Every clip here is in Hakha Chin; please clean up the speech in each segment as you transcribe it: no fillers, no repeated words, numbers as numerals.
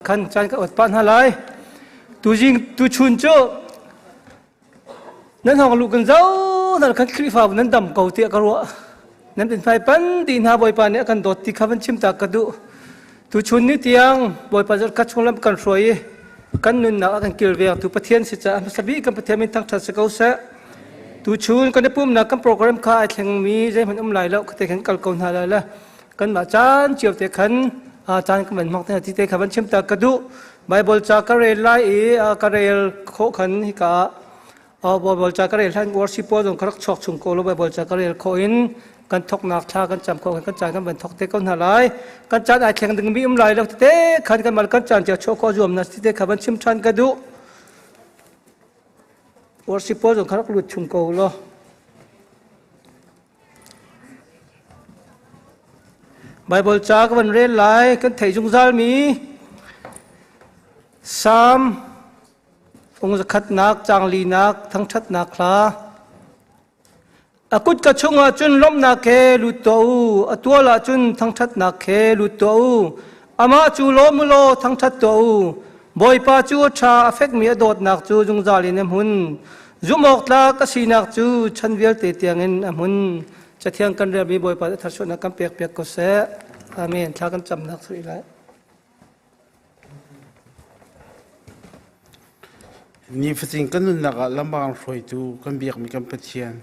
khan caan ka ot pah hna lai. Tuzing tuchun cu nan hong lu kan zo nan kan Khrihfabu nan dam ko tiah ka ruah. Nan in hmai pan dih hna Bawipa nih a kan dawt ti kha van chim ta ka duh. Tuchun ni tiang Bawipa zarh khat chung lam kan hruai i kan nunnak a kan kilvengtu Pathian si caah hmasa bik kan Pathian min thangṭhat si ko seh. Tuchun kan i pumnak kan program kha ai thlengmi zeihmanh um lai lo kate khan kal ko hna lai le kanmah caan cio te khan caan kan van hmang te ti te kha van chim ta ka duh. Bible ca ka rel lai i ka rel khawh khan hika ah Bible ca ka rel hlan worship pawl zong ka rak chuak chung ko lo. Bible ca ka rel khawh in kan thoknak thla kan cam khawh kan caan kan van thok te ko hna lai. Kan caan ai thleng ding mi um lai lo tete khan kan mal kan caan cia chuah khawh zuam na tete kha van chim than ka duh. Worship pawl zong kha rak lut chung ko law. Bible ca ka van rel lai. Kan theih zungzal mi Psalm fung zakhatnak caang linak thangṭhatnak hla. A kutka chungah cun lawmhnak he lut tuah u, a tual ah cun thangṭhatnak he lut tuah u. Amah cu lawm u law thangṭhat tuah u. Bawipa cu a ṭha, a fekmi a dawtnak cu zungzal in a hmun. Zumhawktlak a sinak cu chan vialte tiangin a hmun. Cathiang kan relmi Bawipa nih tharchuahnak kan pekpiak ko seh. Amen. Thla kan camnak sui lai. Nifatin kan nunnak ah lambaang hruaitu kan biakmi kan Pathian,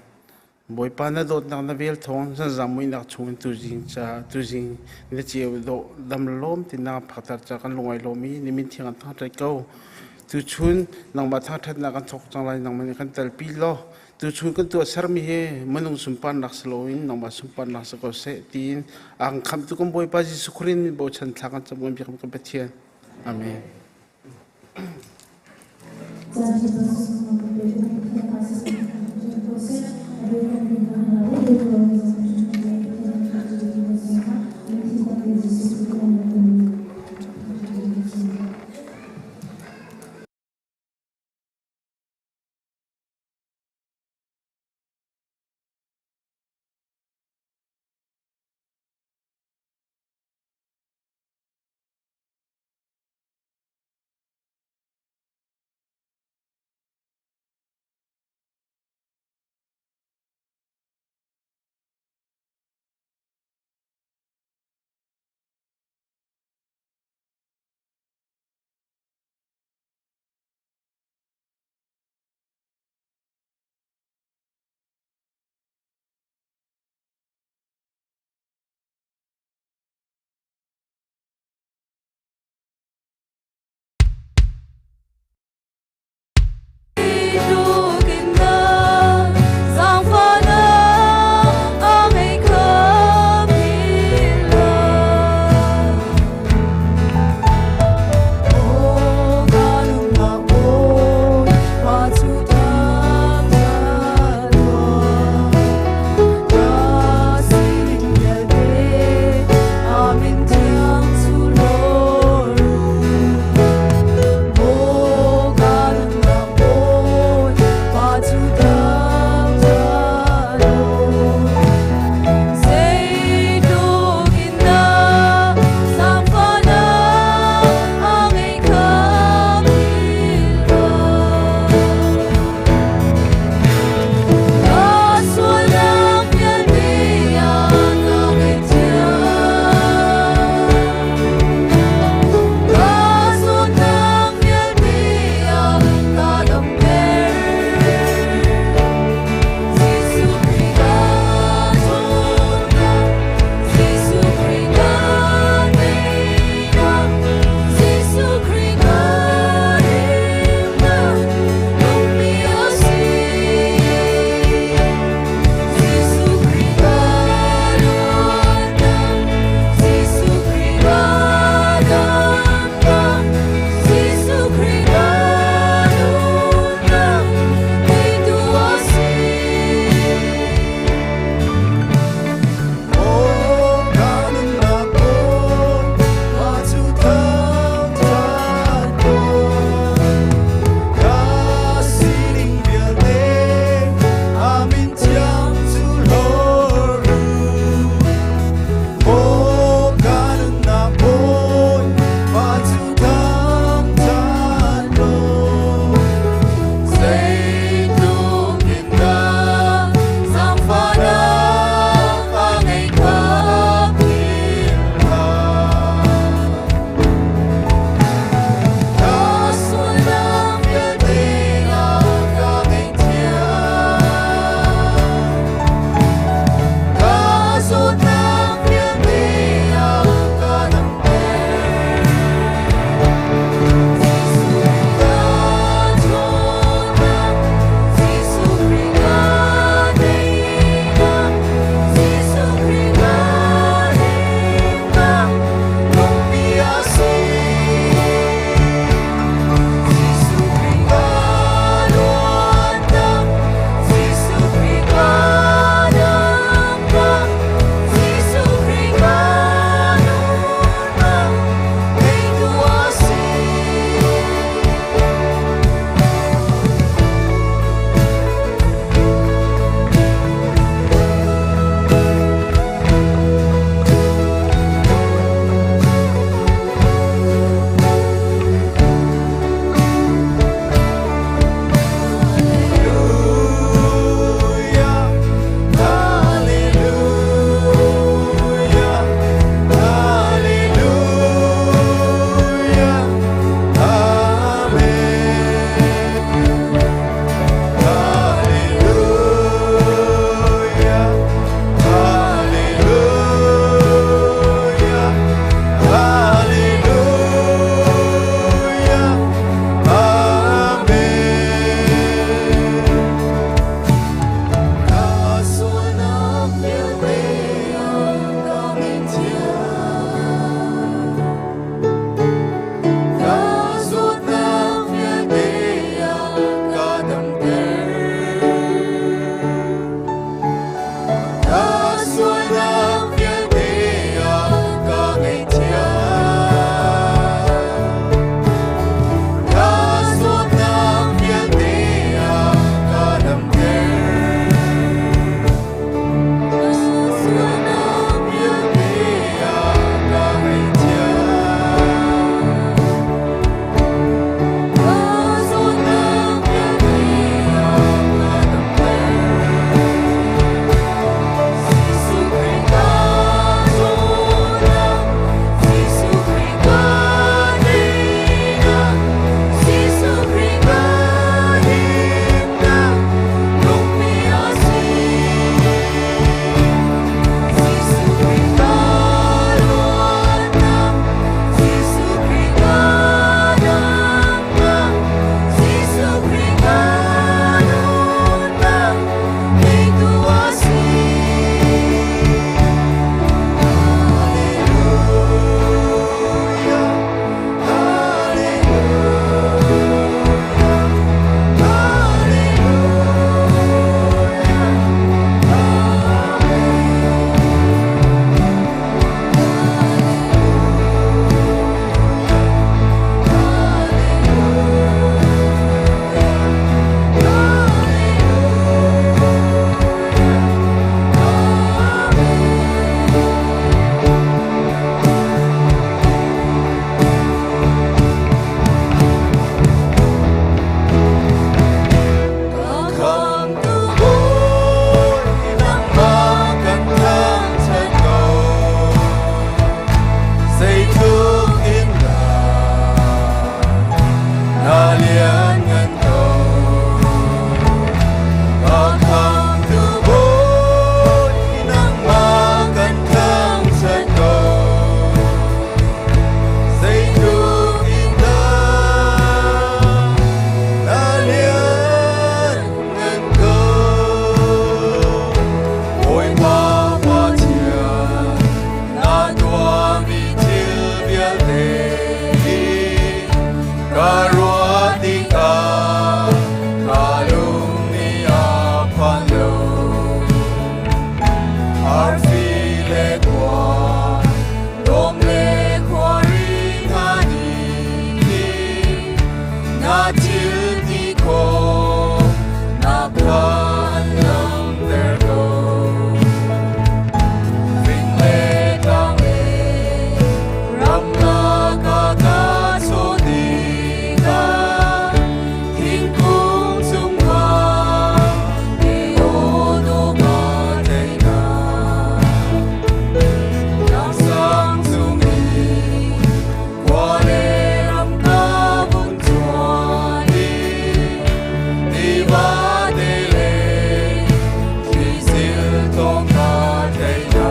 Bawipa na dawtnak na vel thawng zanzang muihnak chungin tuzing ca tuzing na ceu dawh dam lawm ti na phakter ca kan lungai lawm i nimin thiang an thangṭhat ko. Tuchun nangmah thangṭhatnak kan thawk cang lai, nangmah nih kan telpi law tuchun kan tuahsermi hi minung sunparnak si loin nangmah sunparnak si ko seh tiin a kan khamhtu kan Bawipa Jesuh Khrist min bochan thla kan cam kan biakmi kan Pathian. Amen. Ka ruah tikah ka lung nih a phan lo. Arfi le khua, dawm le khuari hna nih khin na thil ti khawh nak kha an langhter ko. Fing le tlang le ramlak ah ka chaw tikah thingkung cung khan i aw dawh ka theih hna. Tlangsang cung i khua le ram ka vun cuan i tiva te le thlizil thawng ka theih hna.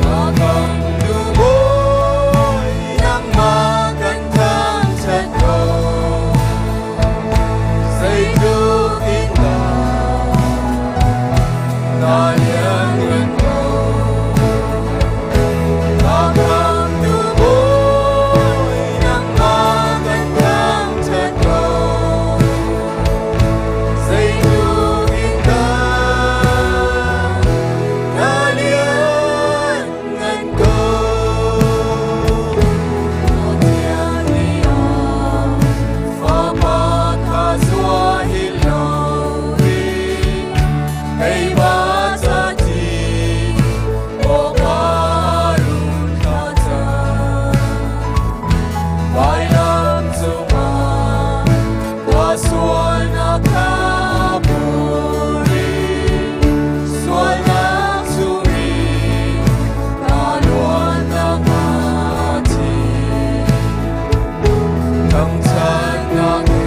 Ka khamhtu Bawi, nangmah kan thangṭhat ko. Zeitluk in dah na lianngan ko. Ka khamhtu Bawi, nangmah kan thangṭhat ko. Zeitluk in dah na lianngan ko. Pathian nih a Fapa kha zuah hin loin keimah ca thi awkah run thlah cang. Vailam cungah ka sualnak kha pur i sualnak chungin ka luatnak a thi. Thangṭhatnak he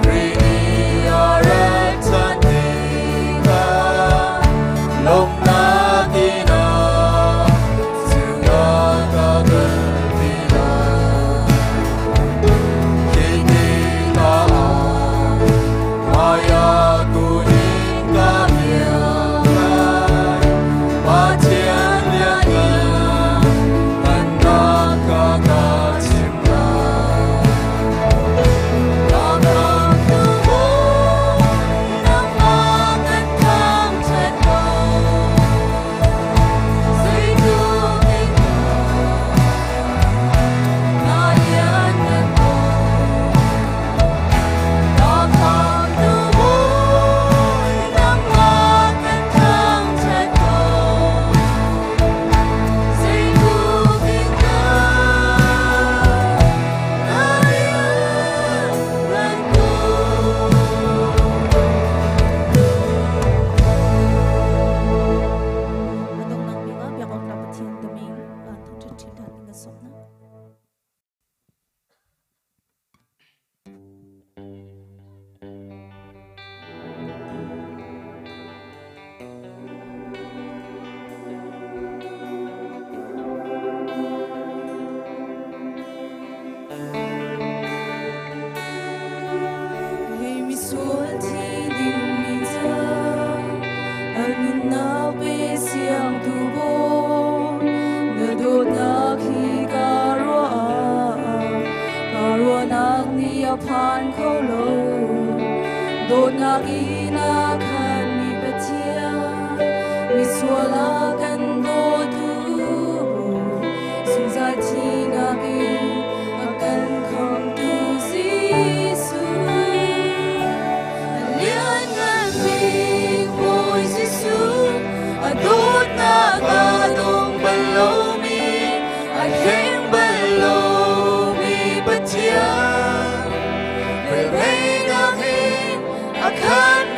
Khrih nih a rat ṭhan tikah lawmhnak in a cungah ka kalpi lai. Khi tikah ah hmaiah kun in ka biak lai. Pathian lianngan ngannak kha ka chim lai. Ka khamhtu Bawi, nangmah kan thangṭhat ko. Zeitluk in dah na lianngan ko. Ka khamhtu Bawi, nangmah kan thangṭhat ko. Zeitluk in dah na lianngan ko. A donghnak bik ah biak awk tlak Pathian timi van thangṭhat chin ṭhan ding kan sawm hna. Kei misual thi dingmi ca a nunnak pe siang tu Bawi, na dawtnak hi ka ruah ka ruahnak nih a phan kho lo. Dawtnak in a khatmi Pathian, misual a kan dawtu Bawi, zungzal thihnak in a kan khamhtu Jesuh. A lianngan bik Bawi Jesuh, a dawtnak a dong bal lomi, a thleng bal lomi Pathian. Velngeihnak in a khatmi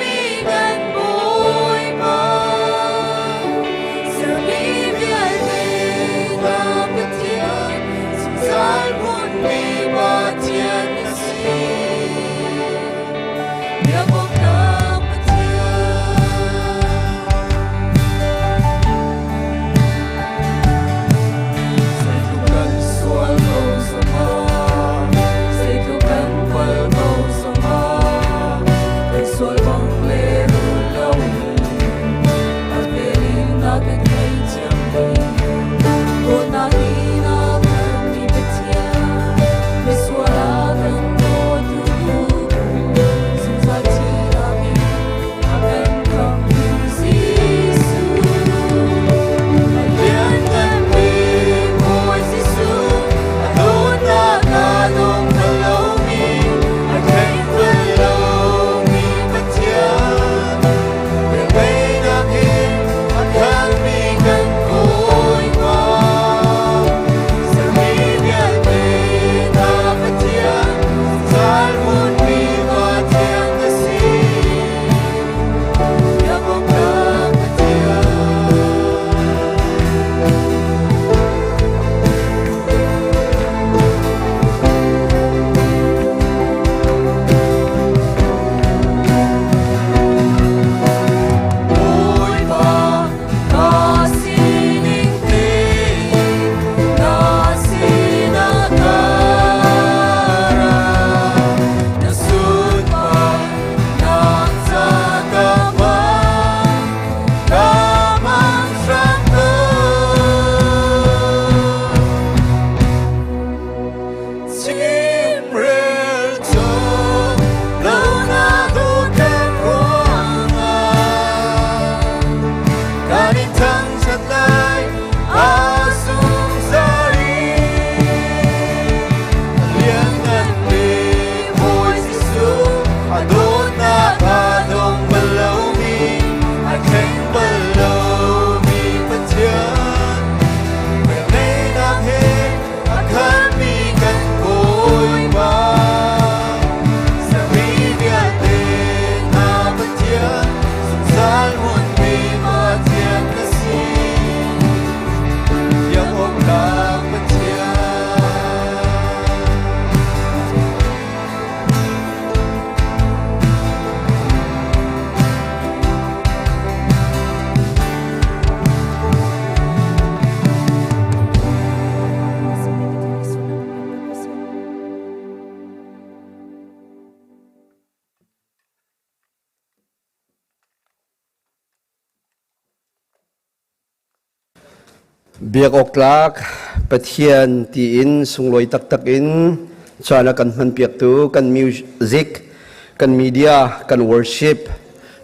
Biak awk tlak Pathian tiin sunglawi taktak in caan a kan hmanpiaktu kan music, kan media, kan worship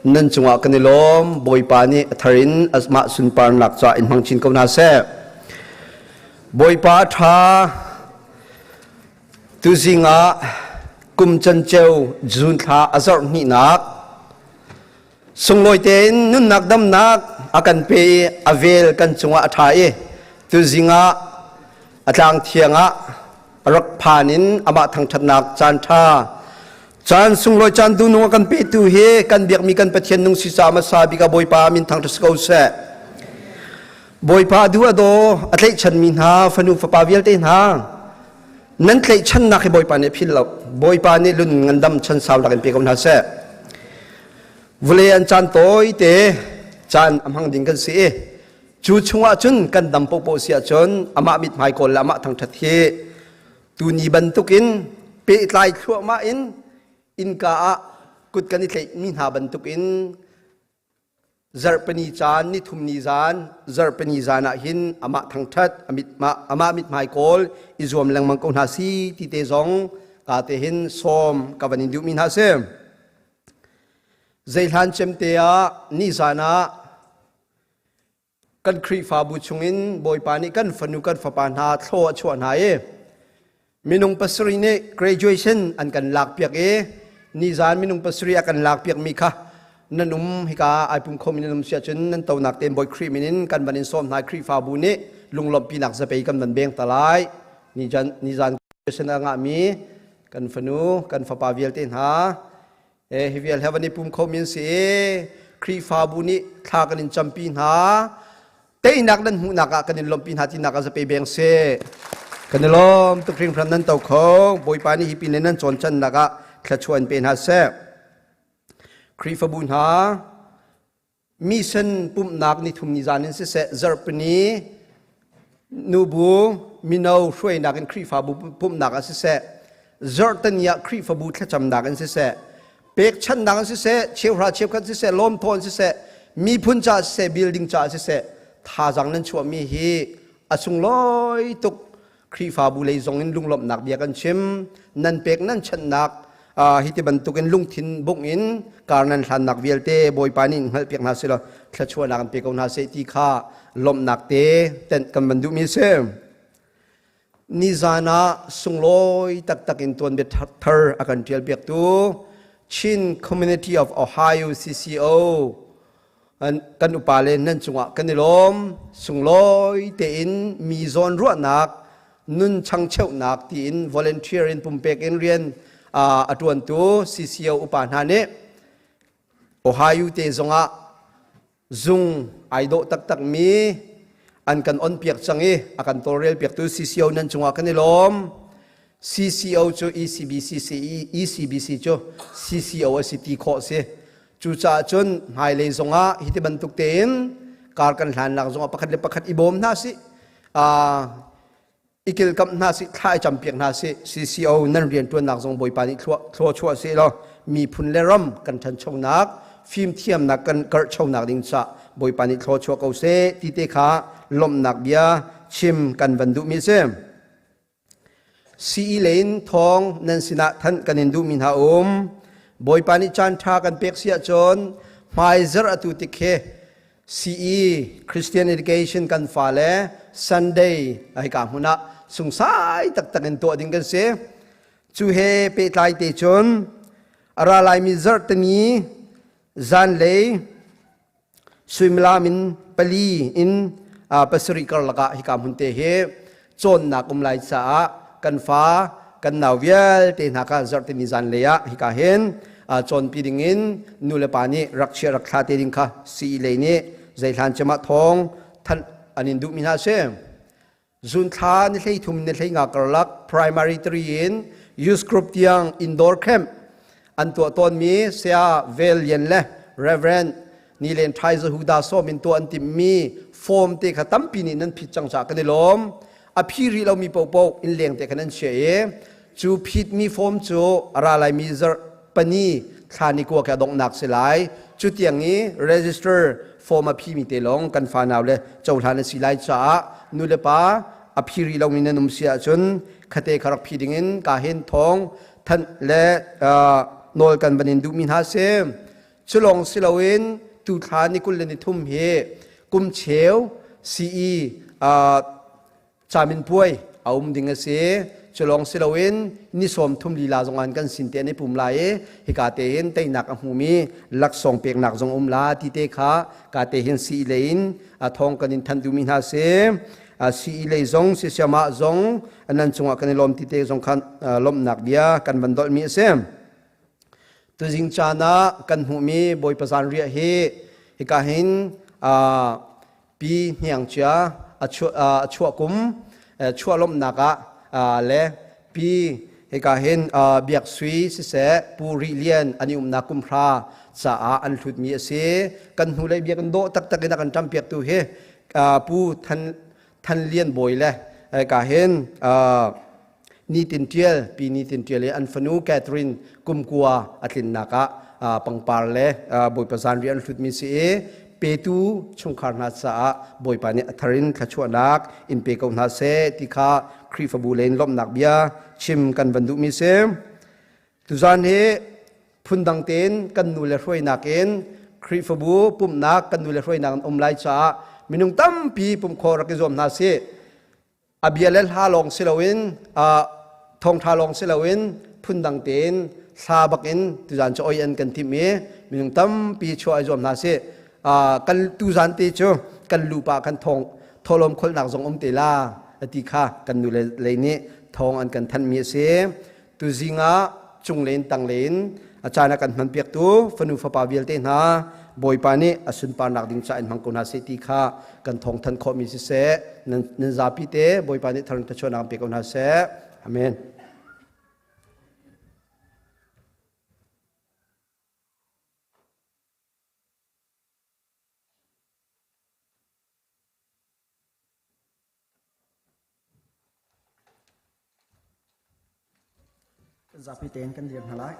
nan cungah kan i lawm. Bawipa nih a thar in amah sunparnak caah in hmang chin ko hna seh. Bawipa a ṭha. Tuzing ah kum canceu June thla a zarh hnihnak Sunglawi tein nunnak damnak a kan pe i a vel kan cungah a ṭha i tuzing ah a tlang thiang ah rak phan in amah thangṭhatnak caan ṭha caan sunglawi caan duhnung a kan petu hi kan biakmi kan Pathian nung si caah hmasa bik ah Bawipa min thangṭhat si ko seh. Bawipa duh a daw a tlaihchanmi hna fanu fapa vialte hna nan tlaihchannak hi Bawipa nih a philh lo. Bawipa nih lun ngandam chan sau lakin pe ko hna seh. Vawlei an caan tawite caan a hmang ding kan si i cu chungah cun kan dam pohpoh si ahcun amah mithmai kawl le amah thangṭhat hi tuni bantukin pehtlai thluahmah in innka ah kut kan i tlaihmi hna bantukin zarhpini caan nithum ni zan zarhpini zan ah hin amah thangṭhat amah mithmai kawl i zuam lengmang ko hna si ti te zong ka te hin sawm ka van in duhmi hna si. Zeihlan cemte ah nizan ah kan Khrihfabu chungin Bawipa nih kan fanu kan fapa hna thlaw a chuah hna i minung pasarih nih graduation an kan lakpiak i nizan minung pasarih a kan lakpiakmi kha nan um hika ai pum khomi nan um si ahcun nan tonak tein Bawi Khrih min in kan van in sawm hna Khrihfabu nih lunglawmhpinak zapei kan van beng ta lai nizan nizan graduation a ngahmi kan fanu kan fapa vialte hna hi vial he van i pum kho min si i Khrihfabu nih thla kan in campi hna teinak nan hmuhnak ah kan in lawmhpi hna tinak ah zape beng si kan i lawm tuk hringhran nan to kho Bawipa nih hi pin le nan cawn cannak ah thluachuah in pe hna seh Khrihfabu hna mission pumhnak nithum ni zan in siseh zarhpini nubu mino hruainak in Khrihfabu pumhnak ah siseh zarhtani ah Khrihfabu thlacamnak in siseh pekchanhnak in siseh cheuhra cheukhat siseh lawmthaw in siseh miphun caah siseh building caah siseh thazaang nan chuahmi hi a sunglawi tuk Khrihfabu lei zong in lunglawmhnak bia kan chim. Nan pek nan chanhnak hi ti bantukin lungthin bungh in kar nan hlannak vialte Bawipa nih hngalhpiak hna seh law thluachuahnak an pe ko hna seh ti kha lawmhnak te tenh kan van duhmi a si. Nizan ah sunglawi taktak in tuanbia thar a kan ṭialpiaktu Chin Community of Ohio CCO kan upa le nan cungah kan i lawm sunglawi tein mi zawn ruahnak nun changcheuhnak tiin volunteer in pumpek in rian a tuantu CCO upa hna nih Ohio te zongah zung ai dawh taktak mi an kan on piak cang i a kan tawlrel piaktu CCO nan cungah kan i lawm CCO cu ECBC ECBC cu CCO a si ti khawh si Cucaah cun hmailei zongah hi ti bantuk tein kar kan hlannak zongah pakhat le pakhat i bawm hna sih, i kilkamh hna sih, thla i campiak hna sih. CCO nan rianṭuannak zong Bawipa nih thlua chuah seh law miphun le ram kan ṭhanchonak, fimthiamnak kan karhchonak ding caah Bawipa nih thlua chuah ko seh ti te kha lawmhnak bia chim kan van duhmi a si. Sii lei in thawng nan sinah thanh kan in duhmi hna um. Bawipa nih caan ṭha kan pek si ahcun hmaizarh atu tik hi CE Christian Education kan fale Sunday hika hmun ah sungsai taktak in tuah ding kan si. Cu he pehtlai te cun a ra laimi zarhteni zanlei Suimilam in pali in pasarih karlak ah hika hmun te hi cawnnak um lai caah kan fa kan nau vialte hna kha zarhtini zanlei ah hika hin cawnpi ding in nu le pa nih rak chia rak thla te ding kha sii lei nih zeihlan cem ah thawng thanh an in duhmi hna si. Zunthla ni 13 ni 15 karlak primary 3 in youth group tiang indoor camp an tuah tawnmi Saya Vel Lian le Reverend Nilen Thai Zahuda sawm in tuah an timmi form te kha tampi nih nan phit cang caah kan i lawm. A phi rih lomi paohpaoh inn leng te kha nan chia i cu phitmi form cu a ra laimi zarh pani thla ni kua ke a donghnak si lai. Cu tiang i register form a phimi te lawng kan fanau le cohlan a si lai caah nu le pa a phi rih lomi nan um si ahcun khate kha rak phi dingin ka hin thawng thanh le nawl kan van in duhmi hna si. Cu lawng si loin tu thla ni 23 hi kum cheu CE caminpuai a um ding a si. Cu lawng si loin ni 30 lila zong an kan sin te an i pum lai i hika te hin teinak a hmumi laksawng peknak zong um la ti te kha ka te hin si lei in thawng kan in thanh duhmi hna si. CE lei zong sisiamah zong nan cungah kan i lawm ti te zong khan lawmhnak bia kan van dolhmi a si. Tuzing caan ah kan hmuhmi Bawipa zanriah hi hika hin pi hniang cia a chuah kum chuah lawmhnak ah le pi hika hin Biak Sui siseh Pu Rih Lian an i umnak kum hra caah an hlutmi a si. Kan hnulei biakinn dawh taktak in a kan ṭampiaktu hi Pu Than Than Lian Bawi le hika hin Nitin Ṭial, Pi Nitin Ṭial i an fanu Catherine kum kua a tlinnak ah pangpar le Bawipa zanriah an hlutmi si i petu chungkhar hna caah Bawipa nih a thar in thluachuahnak in pe ko hna seh ti kha Khrihfabu lei in lawmhnak bia chim kan van duhmi si. Tuzan hi phundang tein kan nu le hruainak in Khrihfabu pumhnak kan nu le hruainak an um lai caah minung tampi pumh khawh rak i zuam hna sih. A bia le hla lawng si loin thawngṭha lawng si loin phundang tein hla bakin tuzan cu oi an kan timh i minung tampi chuah i zuam hna sih. Kan tuzan te cu kan lupa kan thawng thawlawm kholnak zong um te la ti kha kan nu le lei nih thawng an kan thanhmi a si. Tuzing ah cunglen tanglen a caan a kan hmanpiaktu fanu fapa vialte hna Bawipa nih a sunparnak ding ca in hmang ko hna seh ti kha kan thawngthan khawhmi siseh, nan zapi te Bawipa nih tharin thluachuahnak pe ko hna seh. Amen. Zapi tein kan dir hna lai.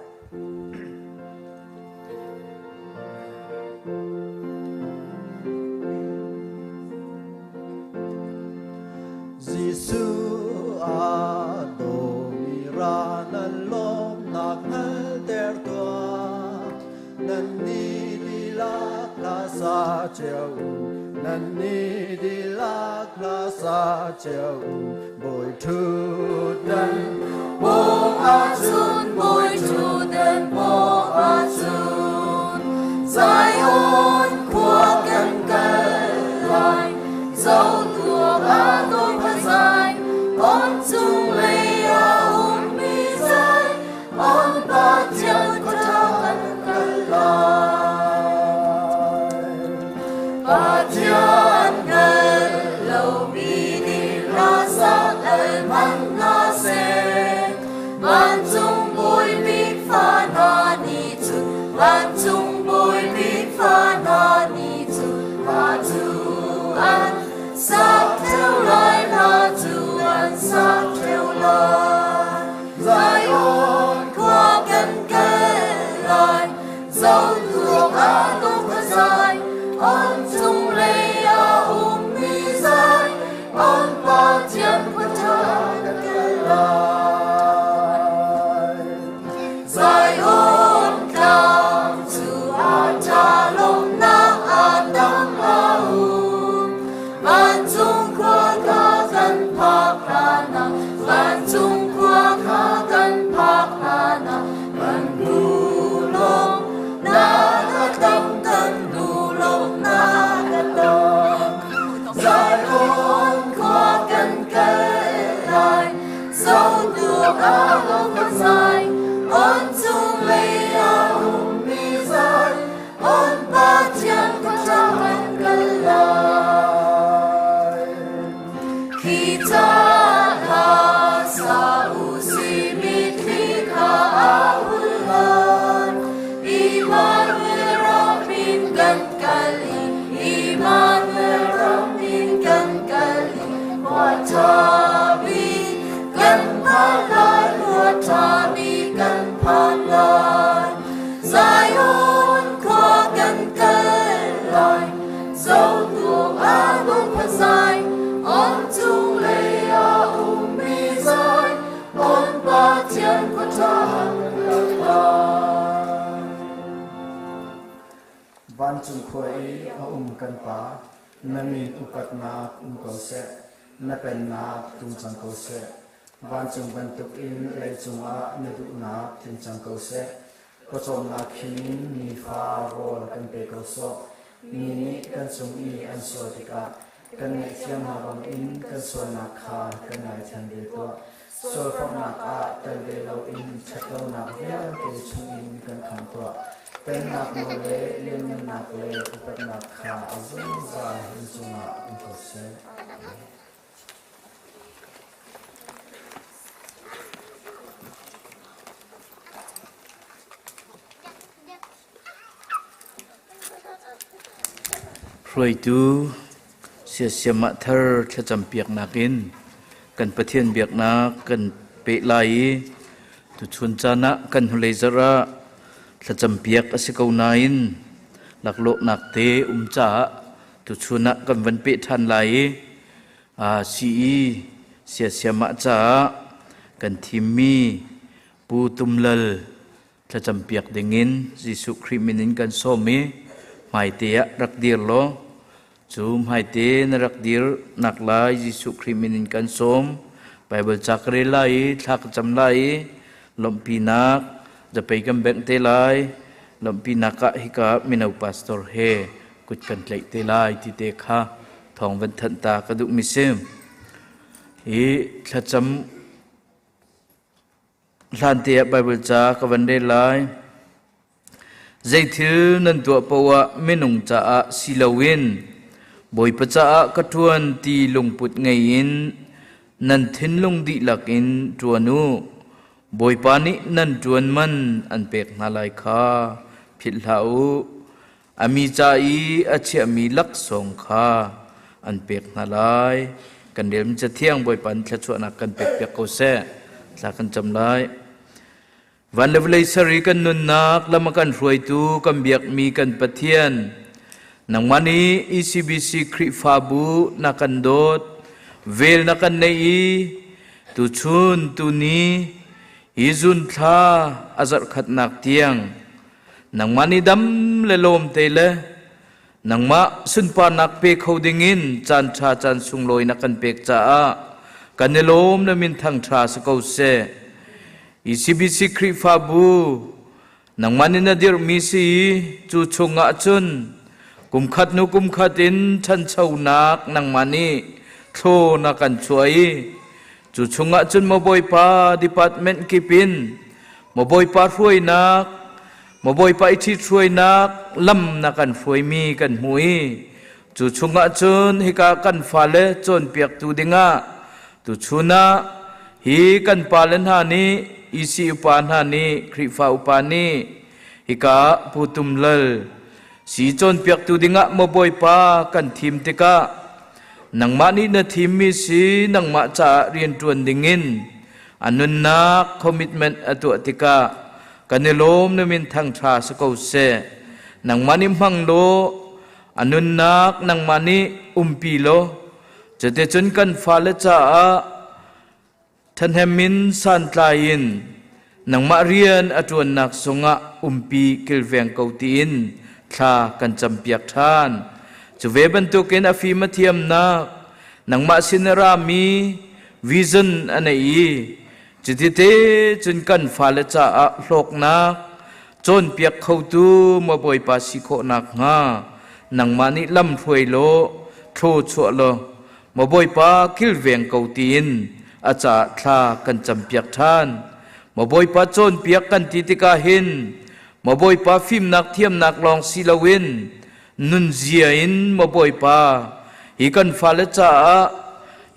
Jesuh a dawmi ra nan lawmnak hngalter tuah. Nan ni lila hla sa cio u, nan ni lila hla sa cio u, Bawi ṭhutdan pawng ahcun, Bawi ṭhutdan pawng ahcun, Zion khua kan kal lai, zohtuak a dawt a zai, on cung lei a ummi zai, On Pathian khuaṭha kan kal lai. Pathian hngal lomi nih ralsak al hmanh hna seh, vancung bawi bik fa hna nih cun, vancung bawi bik fa hna nih cun, hla cu an sak ṭheo lai, hla cu an sak ṭheo lai. Zion khua kan kal lai, zohtuak ah dawt a zai, on cung lei ah ummi zai, on Pathian khua ṭha kan kal lai. Zion tlang cu a ṭha lawmhnak a tam a um, vancung khua kha kan phak hlanah, vancung khua kha kan phak hlanah, kan duh lawmhnak a tam, kan duh lawmhnak a tam. Zion khua kan kal lai, zohduh ah ka zai, on cung lei ah ummi zai, on Pathian khua ṭha kan kal lai. Khi ca hla sa u si mitthli kha a hul lai. Immanuel ram in kan kal i, Immanuel ram in kan kal i, khua ṭha bik kan phan lai, khua ṭha bik kan phan lai. Zion khua kan Pathian khuaṭha an kan phan. Vancung khua i a um kan Pa, na min upatnak um ko seh, na pennak tlung cang ko seh. Vancung bantukin leicung ah na duhnak tling cang ko seh. Pawcawmnak khin nifa rawl kan pe ko sawh. Mi nih kan cung i an sual tikah kan ngaihthiam hna bangin kan sualnak kha kan ngaithiam ve tuah. Sualforhnak ah tel ve loin ṭhatlonak vialte chungin kan khamh tuah. Pennak nawl le lianngannak le upatnak kha a zungzal in cungah um ko seh. Hruaitu siasiam ah thar thlacam piaknak in kan Pathian biaknak kan peh lai i tuchun caan ah kan hnulei zarh ah thlacam piak a si ko nain laklawhnak te um caah tuchun ah kan van peh ṭhan lai i CE siasiam ah caah kan thimmi Pu Tum Lal thlacampiak dingin Jesuh Khrih min in kan sawm i hmaite ah rak dir law cu hmaite na rak dir nak lai Jesuh Khrih min in kan sawm. Bible ca ka rel lai i thla ka cam lai i lawmhpinak zapei kan bengh te lai. Lawmhpinak ah hika mino pastor he kut kan tlaih te lai ti te kha thawng van thanh ta ka duhmi si. Hi thlacam Hlante ah Baibal ca ka van rel lai. Zeithil nan tuah paoh ah minung caah si loin Bawipa caah ka ṭuan ti lungput ngei in nan thinlung dihlak in ṭuan u. Bawipa nih nan ṭuan man an pek hna lai kha philh hlah u. A mi ca i a chiahmi laksawng kha an pek hna lai. Kan relmi Cathiang Bawipa nih thluachuahnak kan pekpiak ko seh. Thla kan cam lai. Van le vawlei ser i kan nunnak lam a kan hruaitu kan biakmi kan Pathian, nangmah nih ECBC Khrihfabu na kan dawt, vel na kan neih i tuchun tuni hi zun thla a zarh khatnak tiang nangmah nih dam le lawm te le nangmah sunparnak pe kho dingin caan ṭha caan sunglawi na kan pek caah kan i lawm na min thangṭha si ko seh. ECBC Khrihfabu nangmah nih na dirhmi si i cu chungah cun kumkhat hnu kumkhat in ṭhanchonak nangmah nih thlaw na kan chuah i cu chungah cun maw Bawipa department kip in maw Bawipa hruainak maw Bawipa i ṭhithruainak lam na kan hruaimi kan hmu i cu chungah cun hika kan fale cawnpiaktu dingah tuchun ah hi kan pale hna nih EC upa hna nih Khrihfa upa nih hika Pu Tum Lal si cawnpiaktu dingah maw Bawipa kan thim tikah nangmah nih na thimmi si nangmah caah rianṭuan dingin a nunnak commitment a tuah tikah kan i lawm na min thangṭha si ko seh. Nangmah nih hmang law a nunnak nangmah nih umpi law cuticun kan fale caah ṭhahnem in santlai in nangmah rian a ṭuannak zungah umpi kilveng ko tiin thla kan campiak ṭhan. Cu ve bantukin a fim a thiamnak nangmah sin a rami vision a nei i Cutite cun kan fale caah hlawknak cawnpiak khotu maw Bawipa si khawh nakhnga nangmah nih lam hruai law thlaw chuah law maw Bawipa kilveng ko tiin a caah thla kan campiak ṭhan. Maw Bawipa cawnpiak kan ti tikah hin maw Bawipa fimnak thiamnak lawng si loin nunzia in maw Bawipa hi kan fale caah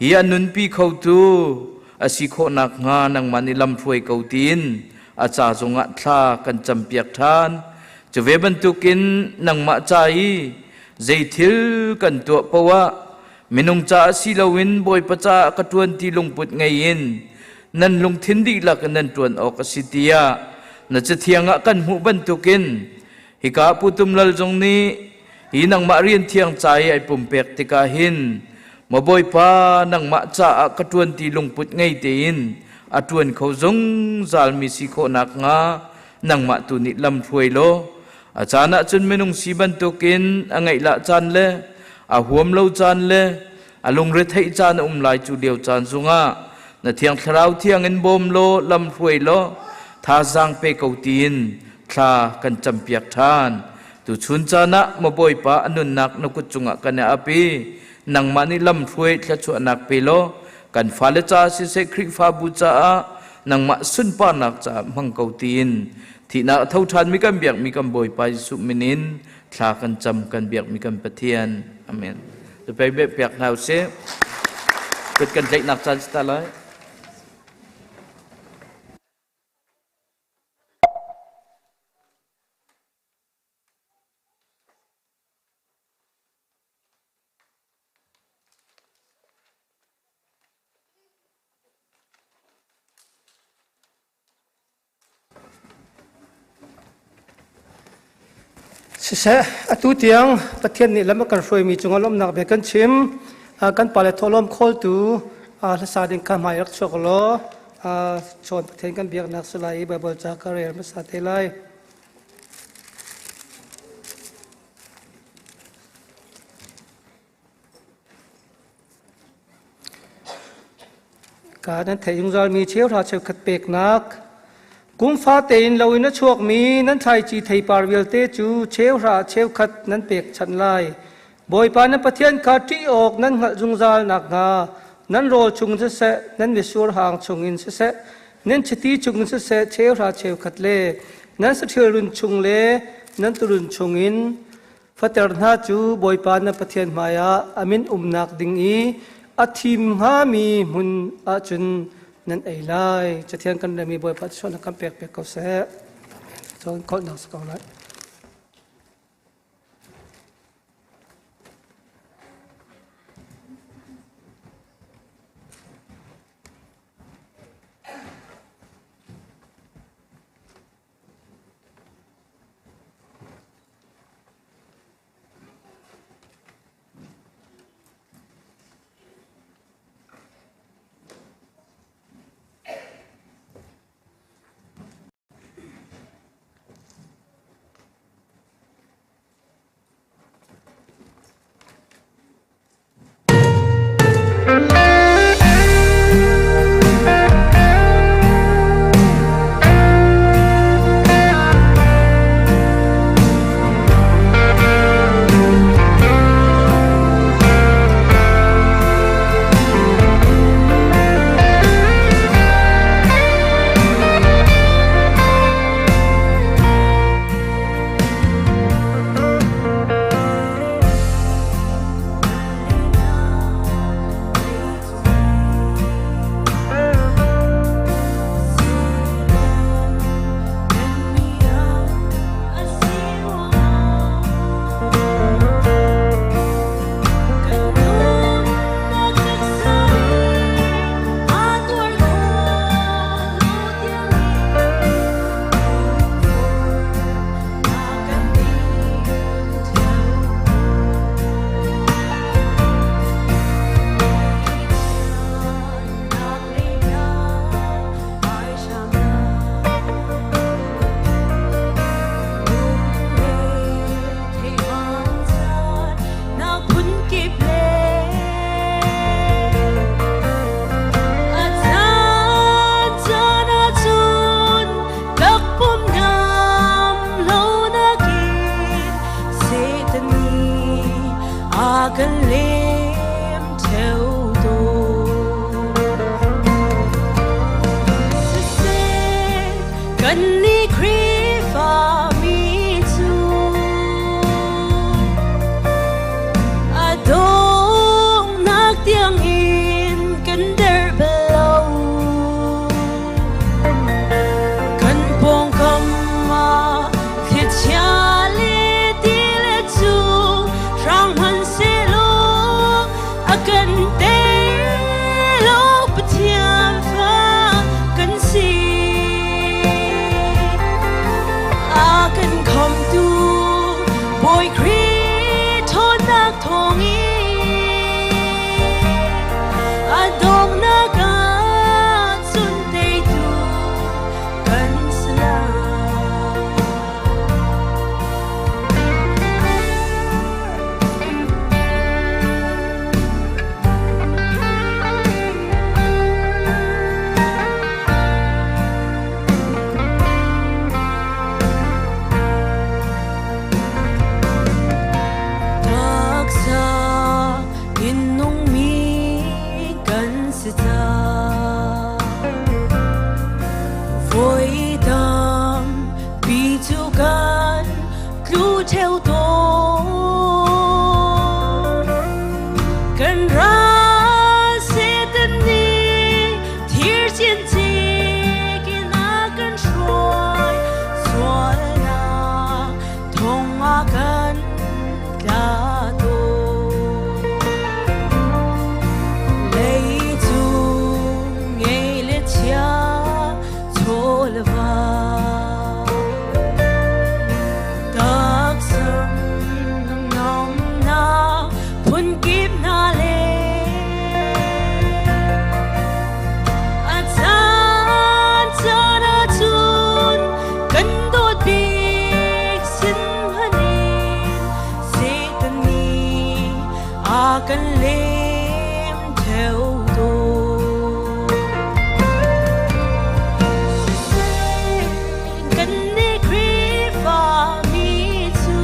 hi a nunpi khotu a si khawh nakhnga nangmah nih lamhruai ko tiin a ca zongah thla kan campiak ṭhan. Cu ve bantukin nangmah ca i zei thil kan tuah paoh ah minung caah si loin Bawipa caah ka ṭuan ti lungput ngei in nan lungthin dihlak in nan ṭuan awk a si tiah na Cathiang ah kan hmuh bantukin Hika Pu Tum Lal zong nih hi nangmah rian thiang ca i ai pumpek tikah hin maw Bawipa nangmah caah ka ṭuan ti lungput ngei tein a ṭuan kho zungzal mi si khawh nakhnga nangmah tu nih lam hruai law a caan ah cun minung si bantukin a ngaihlah caan le a huam lo caan le a lungretheih caan a um lai cu lio caan zungah na thiang thlarau thiang in bawm law lam hruai law thazaang pe ko tiin thla kan campiak ṭhan. Tuchun caan ah maw Bawipa a nunnak na kut cungah kan i ap i nangmah nih lamhruai thluachuahnak pe law kan fale ca siseh Khrihfabu caah nangmah sunparnak caah hmang ko tiin thihnak a tho ṭhanmi kan biakmi kan Bawipa Jesuh min in thla kan cam kan biakmi kan Pathian. Amen. Pei piak hna usih. Kut kan tlaihnak caan si ta lai. Siseh, atu tiang Pathian nih lam a kan hruaimi cungah lawmhnak bia kan chim. Kan pale thawhlawm khawltu hlasa ding kha hmai rak chuak law chawn Pathian kan biaknak si lai i Baibal ca ka rel hmasa te lai. Ka nan theih zungzalmi cheuhra cheukhat peknak kum fate in lo in a chuakmi nan thlaici theipar vialte cu cheuhra cheukhat nan pekchanh lai. Bawipa nan Pathian kha ṭih awk nan hngalh zungzal nakhnga nan rawl chung siseh, nan mitsur hang chungin siseh, nan chiti chungin siseh cheuhra cheukhat le nan saṭhil run chung le nan turun chungin Fater hna cu Bawipa na Pathian hmaiah a min umnak ding i a thim hngami hmun ahcun nan ei lai. Cathiang kan remi Bawipa sualnak kan pek pek ko seh. Cun kholhnak si ko lai. le va. Taksum nomnak phunkip hna le a caan caan ahcun kan dawt bik sin hmanh in Satan nih a kan lem theo tawn. Siseh kannih Khrihfa mi cu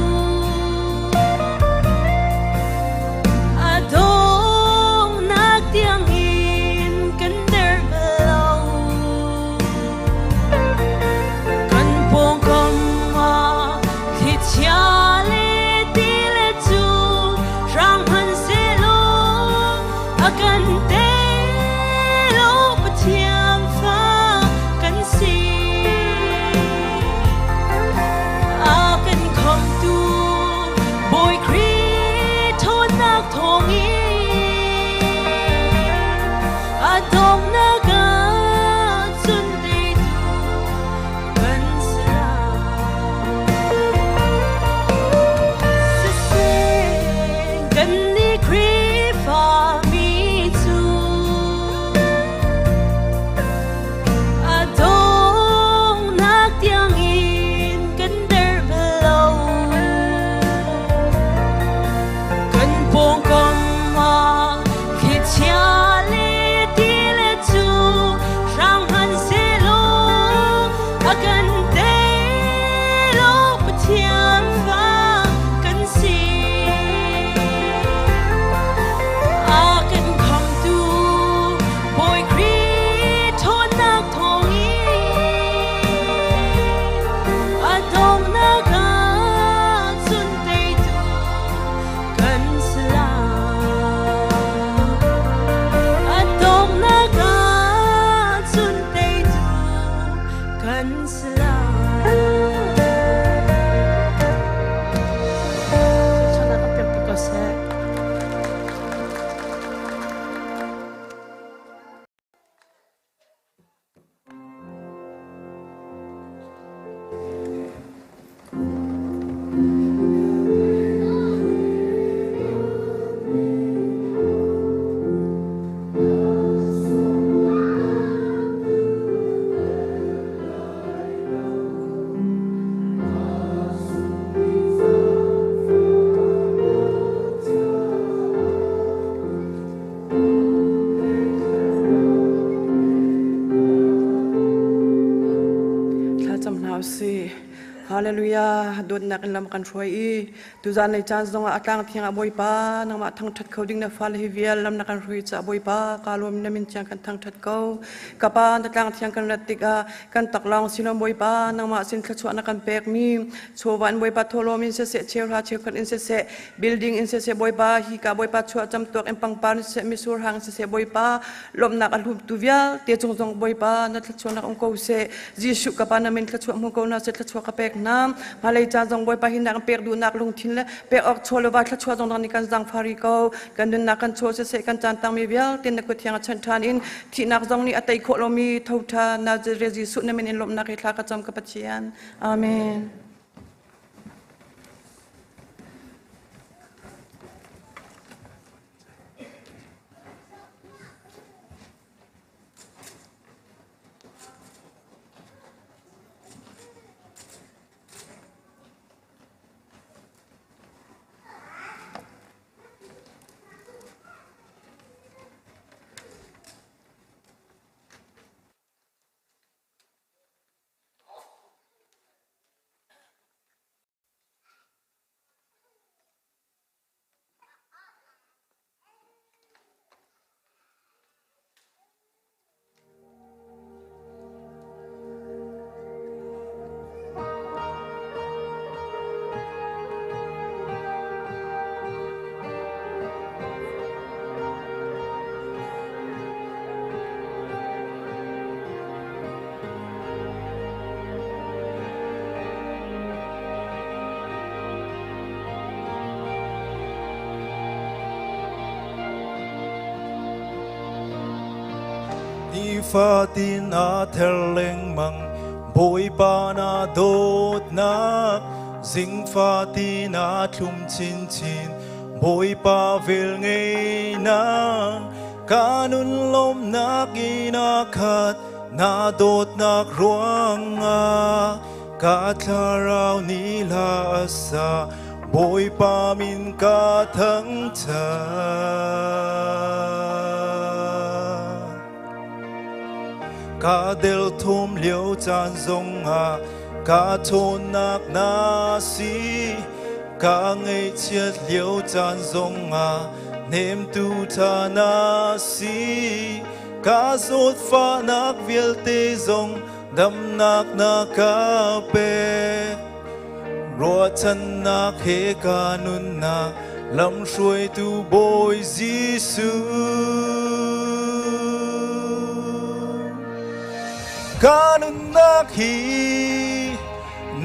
a donghnak tiangin kan der bal lo. Kan pawngkam ah thlichia le ti le cu hrang hmanhsehlaw a kan tei lo. Pathian fa kan si. A kan khamtu Bawi Khrih ṭhawnnak thawngin a donghnak ah cun teitu kan si lai. Siseh kannih Khrihfa mi cu a donghnak tiangin kan der bal lo. Kan pawngkam ah thlichia le ti le cu hrang hmanhsehlaw a kan tei lo. Pathian fa kan si. A kan khamtu Bawi Khrih ṭhawnnak thawngin a donghnak ah cun teitu kan si lai. A donghnak ah cun teitu kan si lai. Chana ka pek ko seh. Thlacam hna usih. Hallelujah. Dawtnak in lam kan hruai i tuzan lei caan zongah a tlang thiang ah Bawipa nangmah thangṭhat kho ding na fale hi vial lam na kan hruai caah Bawipa ka lawm na min thiang kan thangṭhat ko. Ka pa na tlang thiang kan rat tikah kan taklawng sinom Bawipa nangmah sin thluachuah na kan pekmi chawva in Bawipa thawhlawm in siseh cheuhra cheukhat in siseh building in siseh Bawipa hi ka Bawipa chuah camtuak in pangpar in siseh misur hang in siseh Bawipa lawmhnak a hlumtu vialte cung zong Bawipa na thluachuahnak um ko seh. Jesuh ka pa na min thluachuah hmu ko na seh. Thluachuah ka pek hna hmalei caan zong Bawipa hi nak pek duhnak lungthin le pek awk chaw le va thluachuah zong nih kan zangfari ko. Kan nunnak kan chaw siseh kan caan tangmi vialte na kut thiang a chanh ṭhan in thihnak zong nih a tei khawh lomi tho ṭha Nazareth Jesuh na min in lawmhnak he thla ka cam ka Pathian. Amen. Nifatin a ther lengmang. Bawipa na dawtnak zingfati na thlum chinchin. Bawipa velngeihnak ka nun lawmnak in a khat. Na dawtnak ruangah ka thlarau nih hla a sa. Bawipa min ka thangṭhat. Ka delthum lio caan zongah ka ṭhawnnak na si. Ka ngaihchiat lio caan zongah hnemtu ṭha na si. Ka zawtfahnak vialte zong damnak na ka pek. Ruahchannak he ka nunnak lamhruaitu Bawi Jesuh. Ka nunnak hi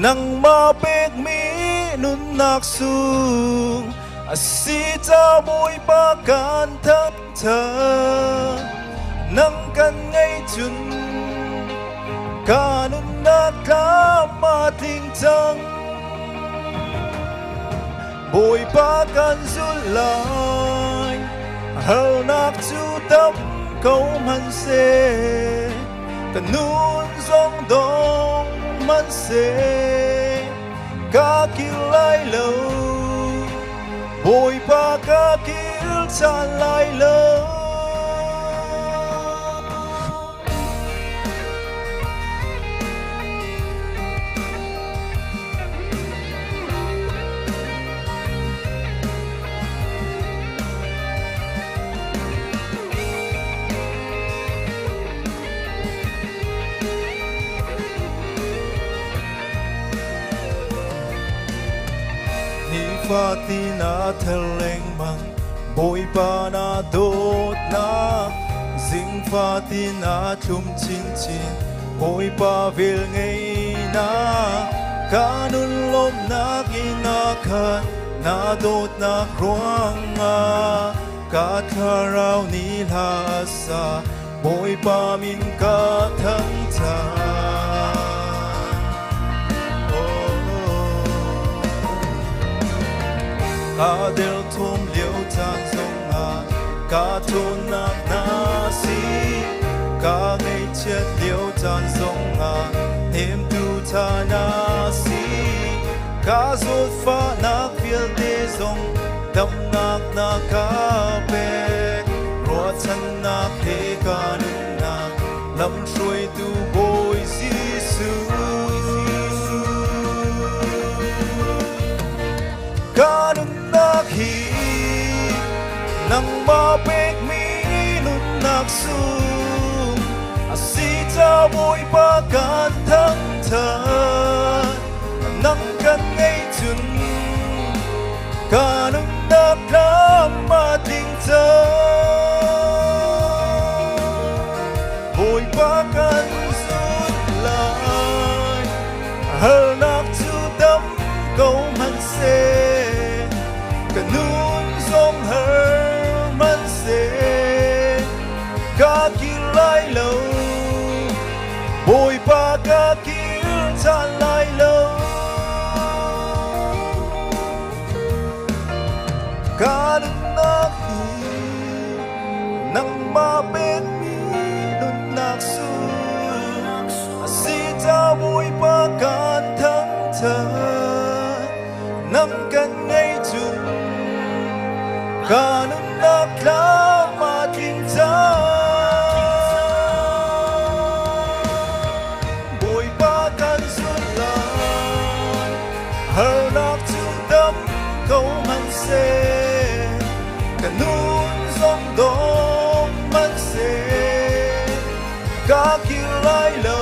nangmah pekmi nunnak sung a si ca Bawipa kan thangṭhat. Nang kan ngei cun ka nunnak tlam a tling cang. Bawipa kan zulh lai, harnak cu tam ko hmanhseh, ka nun zong dong hmanhseh, ka kir lai lo. Bawipa ka kir caan lai lo. Nifatin a ther lengmang Bawipa na dawtnak zingfatin a thlum chinchin. Bawipa velngeihnak ka nun lawmhnak in a khat. Na dawtnak ruangah ka thlarau nih hla a sa. Bawipa min ka thangṭhat. Ka derthawm lio caan zongah ka ṭhawnnak na si. Ka ngaihchiat lio caan zongah hnemtu ṭha na si. Ka zawtfahnak vialte zong damnak na ka pek. Ruahchannak he ka nunnak lamhruaitu Bawi Jesuh. Ka nunnak hi nangmah pekmi nunnak sung a si ca Bawipa kan thangṭhat. Nang kan ngei cun ka nunnak tlam a tling cang. Bawipa kan zulh lai, harnak cu dam ko hmanhseh, ka nun zong har hmanhseh, ka kir lai lo. Bawipa ka kir ṭhan lai lo. Ka nunnak hi nangmah pekmi nunnak sung a si ca Bawipa kan thangṭhat. Nang kan ngei cun ka nunnak tlam a tling cang. Bawipa kan zulh lai, harnak cu dam ko hmanhseh, ka nun zong dong hmanhseh, ka kir lai lo.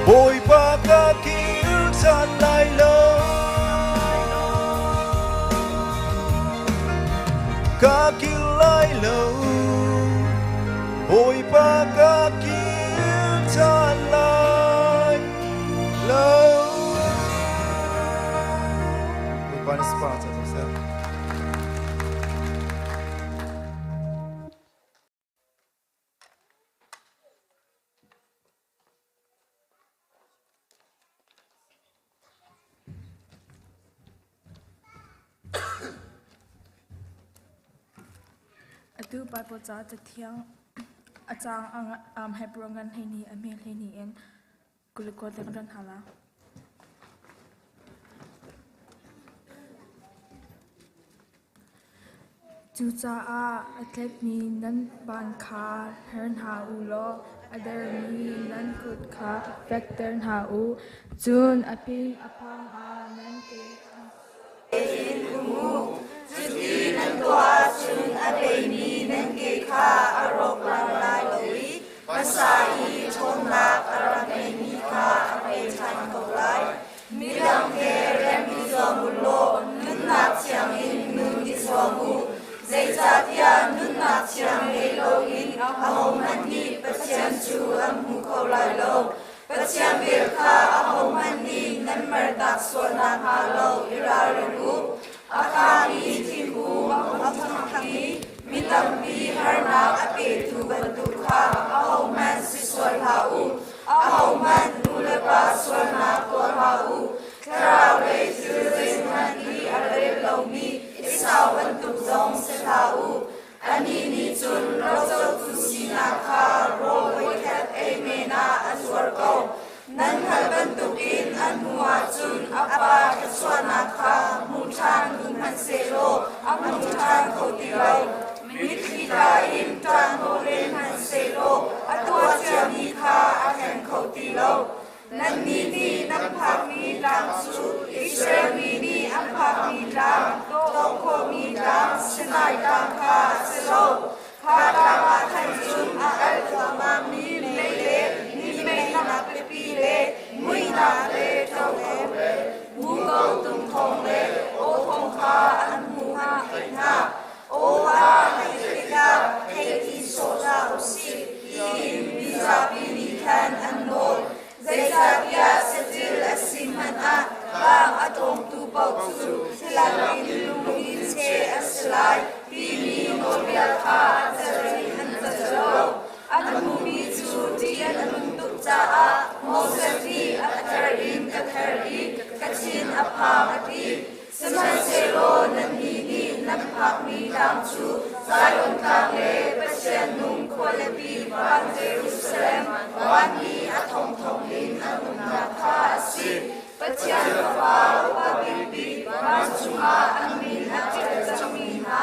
Bawipa ka kir ṭhan lai lo. Ka kir lai lo. Bawipa ka kir ṭhan lai lo. Bawipa na spa ca seh. Atu Baibal ca Cathiang a caang Hebrew ngan 12 a hme 12 in 29 tiang kan hal. Cucaah a tletmi nan ban kha her hna u law a dermi nan kut kha fekter hna u. Cun a ping a phang ah nan ke kha tein um u. Cuti nan tuah ahcun a peimi nan ke kha a rawkral lai lo i hmasa i ṭhawnnak a rak ngeimi kha a pe ṭhan ko lai. Midang he rem i zuam u law nunnak thiang in nun i zuam u. Zeicahtiah nunnak thiang ngei loin ahohmanh nih Pathian cu an hmu kho lai lo. Pathian vel kha ahohmanh nih nan mertak sual nakhnga lo i ralring u. A kami thingkung a ṭhang i mi tampi harnak a petu bantuk kha ahohmanh si sual hlah u. Ahohmanh nu le pa sualnak tuah hlah u. Thlarau lei thil zeihmanh i a rel lomi Esau bantuk zong si hlah u. Anih nih cun rocotu sinak kha rawl voikhat ei men ah a zuar ko. Nan hngalh bantukin a hnuah cun a pa thluachuahnak kha hmu ṭhan duh hmanhsehlaw a hmu ṭhan kho ti lo. Mitthli tla in ṭahhnawh len hmanhsehlaw a tuah ciami kha a thleng kho ti lo. Nannih nih nan phakmi tlang cu Israel mi nih an phakmi tlang, tawh khawhmi tlang, Sinai tlang kha a si lo. Kha tlang ah khan cun a alh thluahmahmi mei le ni meinak pipi le muihnak le ṭo le muko tum thawng le aw thawng kha an hmuh hna. Aw kha theih tikah thei ti sawh hlah u sih tiin mizapi nih khan an nawl. Zeicahtiah saṭil a si hmanh ah tlang a tlawngtu paoh cu thilak in lung in cheh a si lai timi nawlbia kha a cer in an cer lo. An hmuhmi cu ṭih a nun tuk caah Moses nih a ther in ka ther i ka thin a phang a ti. Sihmanhsehlaw nannih nih nan phakmi tlang cu Zion tlang le Pathian nung khualipi van Jerusalem vanmi a thongthong in an umnak kha a si. Pathian Fapa upa bikbik vancung ah an min a ṭial cangmi hna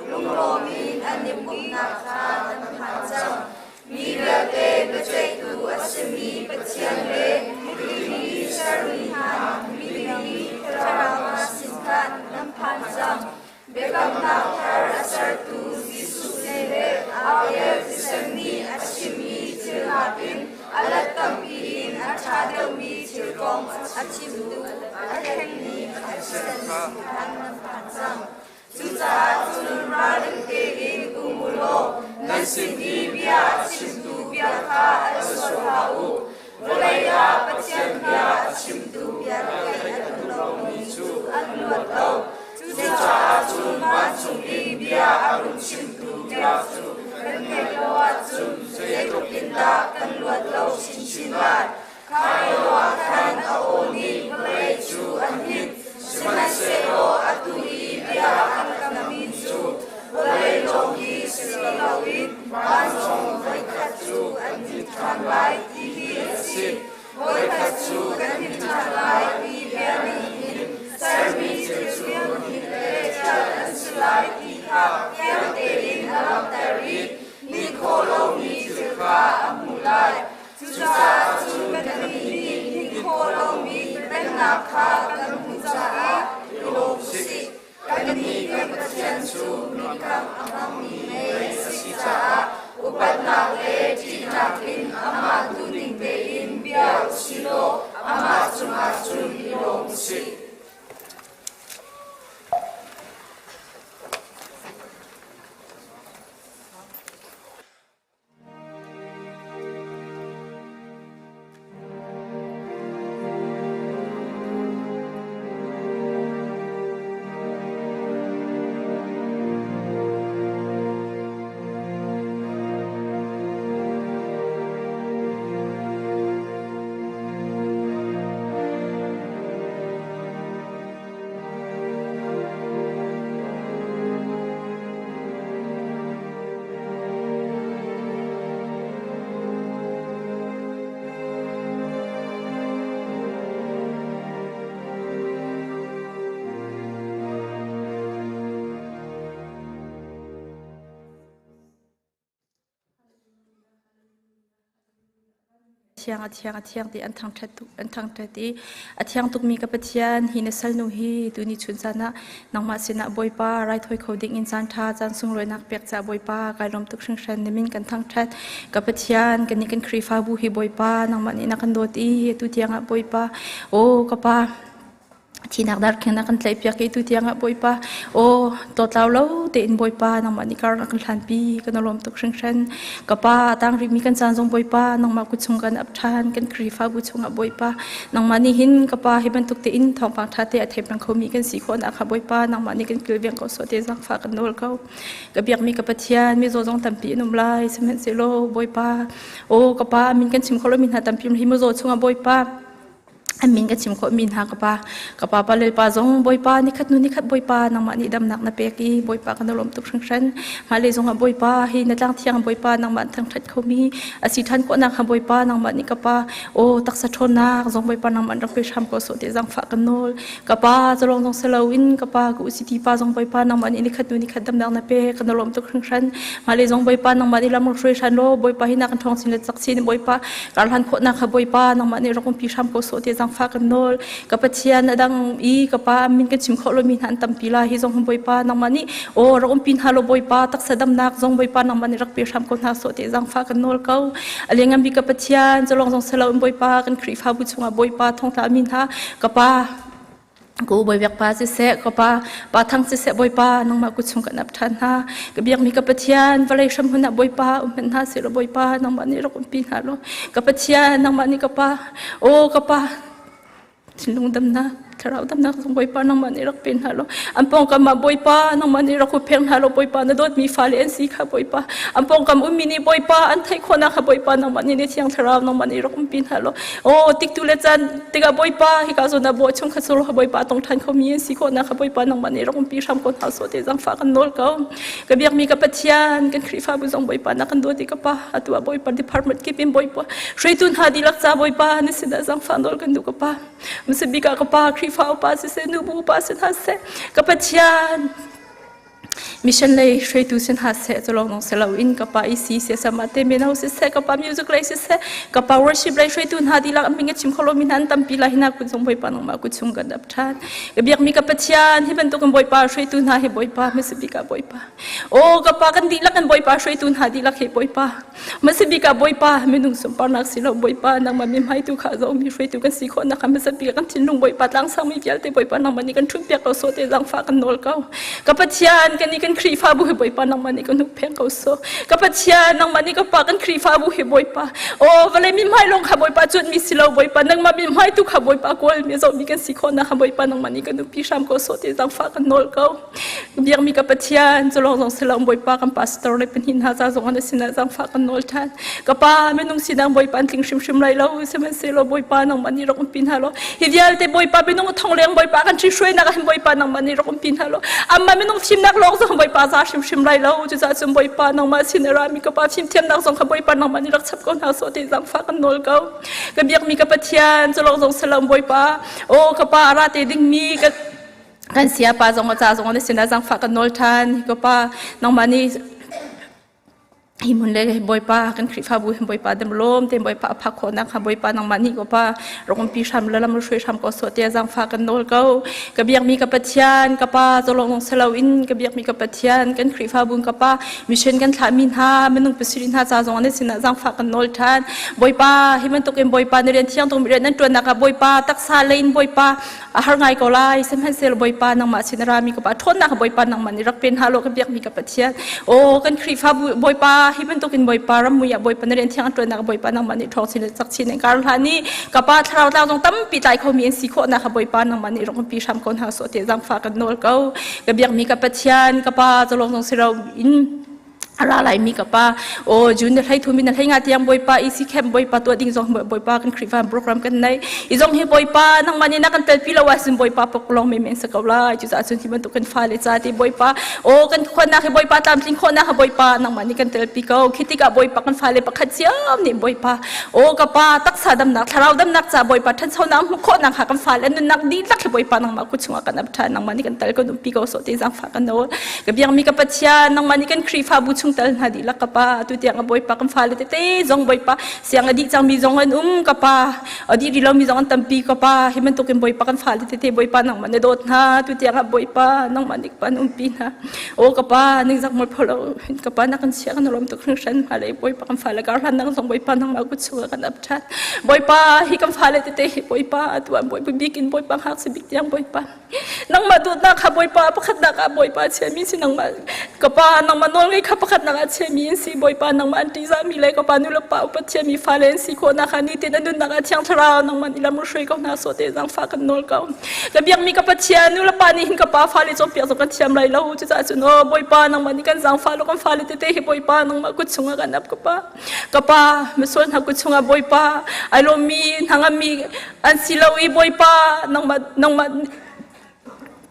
lunglawm in an i pumhnak kha nan phan cang. Mi vialte biaceihtu a simi Pathian le mipi sermi hna mipi thlarau hna sin khan nan phan cang. Biakamnak thar a sertu Jesuh sin le Abel thisen nih a chimmi thil nakin a let tampi in a ṭha deuhmi thil kong a chimtu a thlengmi a thisen sin khan nan phan cang. Cucaah cun ralring tein um u law nan sin i bia a chimtu bia kha al sual hlah u. Vawlei ah Pathian bia a chimtu bia theih a duh lomi cu an luat lo. Cucaah cun vancung i bia a run chimtu bia cu kan ngaih lo ahcun zeitluk in dah kan luat lo chinchin lai. Kha lioah khan a aw nih vawlei cu a hninh, sihmanhsehlaw atu i bia an kammi cu vawlei lawng hi si loin vancung voikhat cu an hnin ṭhan lai ti hi a si. Voikhat cu kan hnin ṭhan lai ti bia nih hin sermi thil cu hnin le ṭial an si lai ti kha fiang tein a langhter i nih khawh lomi thil kha a hmuh lai. Cucaah cun kannih nih hnin khawh lomi pennak kha kan hmuh caah i lawm u sih. Kannih kan Pathian cu mitkangh a hmangmi mei a si caah upatnak le ṭihnak in amah duhning tein bia u sih law amah cungah cun i lawm u sih. thiang a thiang a thiang ti an thangṭhat an thangṭhat i a thiang tukmi ka Pathian hi na salnu hi tuni chun caan ah nangmah sinah Bawipa raithawi kho ding in caan ṭha caan sunglawinak pek ca Bawipa kai lawm tuk hringhran na min kan thangṭhat ka Pathian kannih kan Khrihfabu hi Bawipa nangmah nih na kan dawt i atu tiangah Bawipa aw ka pa Thinak darkhing na kan tlaihpiak i tutiang ah Bawipa aw tlawtlau lo tein Bawipa nangmah nih kar na kan hlanpi kan lawm tuk hringhran. Ka pa a tang rihmi kan caan zong Bawipa nangmah kut chung kan ap ṭhan kan Khrihfabu chungah Bawipa nangmah nih hin ka pa hi bantuk tein thawngpang ṭha te a thei peng khomi kan si khawhnak kha Bawipa nangmah nih kan kilveng ko sawh te zaangfah kan nawl ko. Ka biakmi ka Pathian mizaw zong tampi an um lai sihmanhsehlaw Bawipa aw ka pa min kan chim kho lomi hna tampi um hi mizaw chungah Bawipa An min ka chim khawhmi hna ka pa ka pa pa le pa zong Bawipa nikhat hnu nikhat Bawipa nangmah nih damnak na pek i Bawipa kan lawm tuk hringhran. Hmailei zongah Bawipa hi na tlang thiang Bawipa nangmah an thangṭhat khomi a si ṭhan khawhnak kha Bawipa nangmah nih ka pa aw taksa ṭhawnnak zong Bawipa nangmah an rak pe hram ko sawh ti zaangfah kan nawl. Ka pa calawng zong si loin ka pa ka usiti pa zong Bawipa nangmah nih nikhat hnu nikhat damnak na pek kan lawm tuk hringhran. Hmailei zong Bawipa nangmah nih lam rak hruai hran law Bawipa hi na kan ṭhawng chin le cak chin Bawipa Karhlan khawhnak kha Bawipa nangmah nih rak umpi hram ko sawh ti zaangfah kan nawl. Ka Pathian a dang i ka pa min kan chim khawh lomi hna an tampi la hi zong Bawipa nangmah nih aw rak umpi hna law Bawipa taksa damnak zong Bawipa nangmah nih rak pe hram ko hna sawh ti zaangfah kan nawl ko. A liangan bik ka Pathian culong zong selo in Bawipa kan Khrihfabu chungah Bawipa thongtla mi hna ka pa Ku Bawibiak pa siseh, ka pa pa thang siseh Bawipa nangmah kut chung kan ap ṭhan hna. Ka biakmi ka Pathian vawlei hram hmun ah Bawipa um hmanh hna seh law Bawipa nangmah nih rak umpi hna law. Ka Pathian nangmah nih ka pa aw ka pa thinlung damnak thlarau damnak zong Bawipa nangmah nih rak pe hna law. An pawngkam ah Bawipa nangmah nih rak huppheng hna law Bawipa na dawtmi fale an si kha Bawipa. An pawngkam ummi nih Bawipa an theih khawhnak kha Bawipa nangmah nih na thiang thlarau nangmah nih rak umpi hna law. Aw tiktu le caan tikah Bawipa hika zawn ah bawi chung kha sur Bawipa tong ṭhan khomi an si khawhnak kha Bawipa nangmah nih rak umpi hram ko hna sawh te zaangfah kan nawl ko. Ka biakmi ka Pathian kan Khrihfabu zong Bawipa na kan dawt i ka pa atu ah Bawipa department kip in Bawipa hruaitu hna dihlak ca Bawipa na sinah zaangfah nawl kan duh ka pa. Masabik ah ka pa Khrihfa upa siseh nubu upa si hna seh ka Pathian Mission lei hruaitu sin ha seh culong nong selo in ka pa isi se sama te mino si seh ka pa music lei si seh ka pa worship lei hruaitu hna dilak aming a chim kholo mi hna an tampi la hina kun song boipa nang ma ku chung kan dap than ka biak mi ka pathian hi bantuk kan boipa hruaitu hna hi boipa masibi ka boipa o ka pa kan dilak kan boipa hruaitu hna dilak hi boipa Masabik ah Bawipa minung sunparnak si lo Bawipa nangmah mi hmaitu kha zo mi hruaitu kan si khawh nak masabik kan thinlung Bawipa tlangsang mi vialte Bawipa nangmah nih kan ṭhun piak ko so te zaangfah kan nawl ko ka Pathian kan i kan Khrihfabu hi Bawipa nangmah nih kan huppheng ko so ka Pathian nangmah nih ka pa kan Khrihfabu hi Bawipa aw vawlei mi hmai lawng kha Bawipa cuanh mi si lo Bawipa nangmah mi hmaitu kha Bawipa kawl mi zo mi kan si khawh nak Bawipa nangmah nih kan uppi hram ko so te zaangfah kan nawl ko Biakmi ka Pathian cu lawng zong si lo Bawipa kan pastor le pahnih hna ca zong an sinah zaangfah kan nawl ṭhan. Ka pa minung sinak Bawipa an tling hrimhrim lai lo sihmanhsehlaw Bawipa nangmah nih rak umpi hna law hi vialte Bawipa minung thong leng Bawipa kan ṭhihruainak ah hin Bawipa nangmah nih rak umpi hna law amah minung fimnak lawng zong Bawipa za hrimhrim lai lo cucaah cun Bawipa nangmah sin a rami ka pa fimthiamnak zong kha Bawipa nangmah nih rak chap ko hna sawh ti zaangfah kan nawl ko. Ka biakmi ka Pathian cu lawng zong si lo Bawipa aw ka pa a ra te dingmi ka kan siapa zong a ca zong na sinah zaangfah kan nawl ṭhan hi ka pa nangmah nih hi hmun le bawipa kan Khrihfabu hin bawipa dam lawm te bawipa a phak khawhnak kha bawipa nangmah nih ko pa rak umpi hram le lam hruai hram ko sawh te zaangfah kan nawl ko ka biakmi ka Pathian ka pa cawlong nong selo in ka biakmi ka Pathian kan Khrihfabu ka pa mission kan thlahmi hna minung pasarih hna ca zong na sinah zaangfah kan nawl ṭhan bawipa hi bantuk in bawipa na rian thiang tung rian nan ṭuannak ah bawipa taksa lei in bawipa a har ngai ko lai sihmanhsehlaw Bawipa nangmah sin a rami ka pa ṭhawnnak Bawipa nangmah nih rak pen hna law ka biakmi ka Pathian aw kan Khrihfabu Bawipa hi bantukin Bawipa rammui ah Bawipa na rian thiang ṭuannak Bawipa nangmah nih ṭhawng chin le cak chin in kar hlah ni ka pa thlarau tlang zong tampi tlai khomi an si khawhnak kha Bawipa nangmah nih rak umpi hram ko hna sawh te zaangfah kan nawl ko ka biakmi ka Pathian ka pa cawlawng zong si ro in ra laimi ka pa o june na hlei thumi na hlei nga tiang bawipa ec camp bawipa tuah ding zong bawipa kan khrifa program kan nei i zong hi bawipa nangmah nih na kan telpi lo ahcun bawipa poklong men men sa ko lai cucaah cun hi bantuk kan fale ca ti bawipa o kan khuanak hi bawipa tlamtling khawhnak hi bawipa nangmah nih kan telpi ko khi tikah bawipa kan fale pakhat ciam nih bawipa o ka pa taksa damnak thlarau damnak ca bawipa ṭhanchonak hmuh khawhnak kha kan fale nunnak dihlak hi bawipa nangmah kut chungah kan ap ṭhan nangmah nih kan tel kan umpi ko so te zaangfah kan nawl Ka biakmi ka Pathian, nangmah nih kan Khrihfabu chung chungtel hna dihlak ka pa atu tiang a Bawipa kan fale tete zong Bawipa siang a dih cangmi zong an um ka pa a dih rih lomi zong an tampi ka pa hi bantukin Bawipa kan fale tete Bawipa nangmah na dawt hna tu tiang ah Bawipa nangmah nih ka pa na umpi hna o ka pa ningzak mualpho lo ka pa na kan chia kan lawm tuk hringhran hmailei Bawipa kan fale kar hlan nang zong Bawipa nangmah kut chungah kan ap ṭhan Bawipa hi kan fale tete hi Bawipa atu ah Bawipa bik in Bawipa hngak si bik tiang Bawipa nangmah duhnak kha Bawipa pakhatnak ah Bawipa chiami si nangmah ka pa nangmah nawl ngei kha pakhatnak ah chiami an si Bawipa nangmah an ṭihzahmi le ka pa nu le pa upat thiami fale an si khawhnak kha nitin an nunnak ah Thiang Thlarau nangmah nih lam hruai ko hna sawh te zaangfah kan nawl ko ka biakmi ka Pathian nu le pa nih hin ka pa fale cawnpiak zong kan thiam lai lo cucaah cun aw Bawipa nangmah nih kan zaangfah lo kan fale tete hi Bawipa nangmah kut chungah kan ap ka pa ka pa misual hna kut chungah Bawipa ai lawmmi hnangammi an si lo i Bawipa nangmah nangmah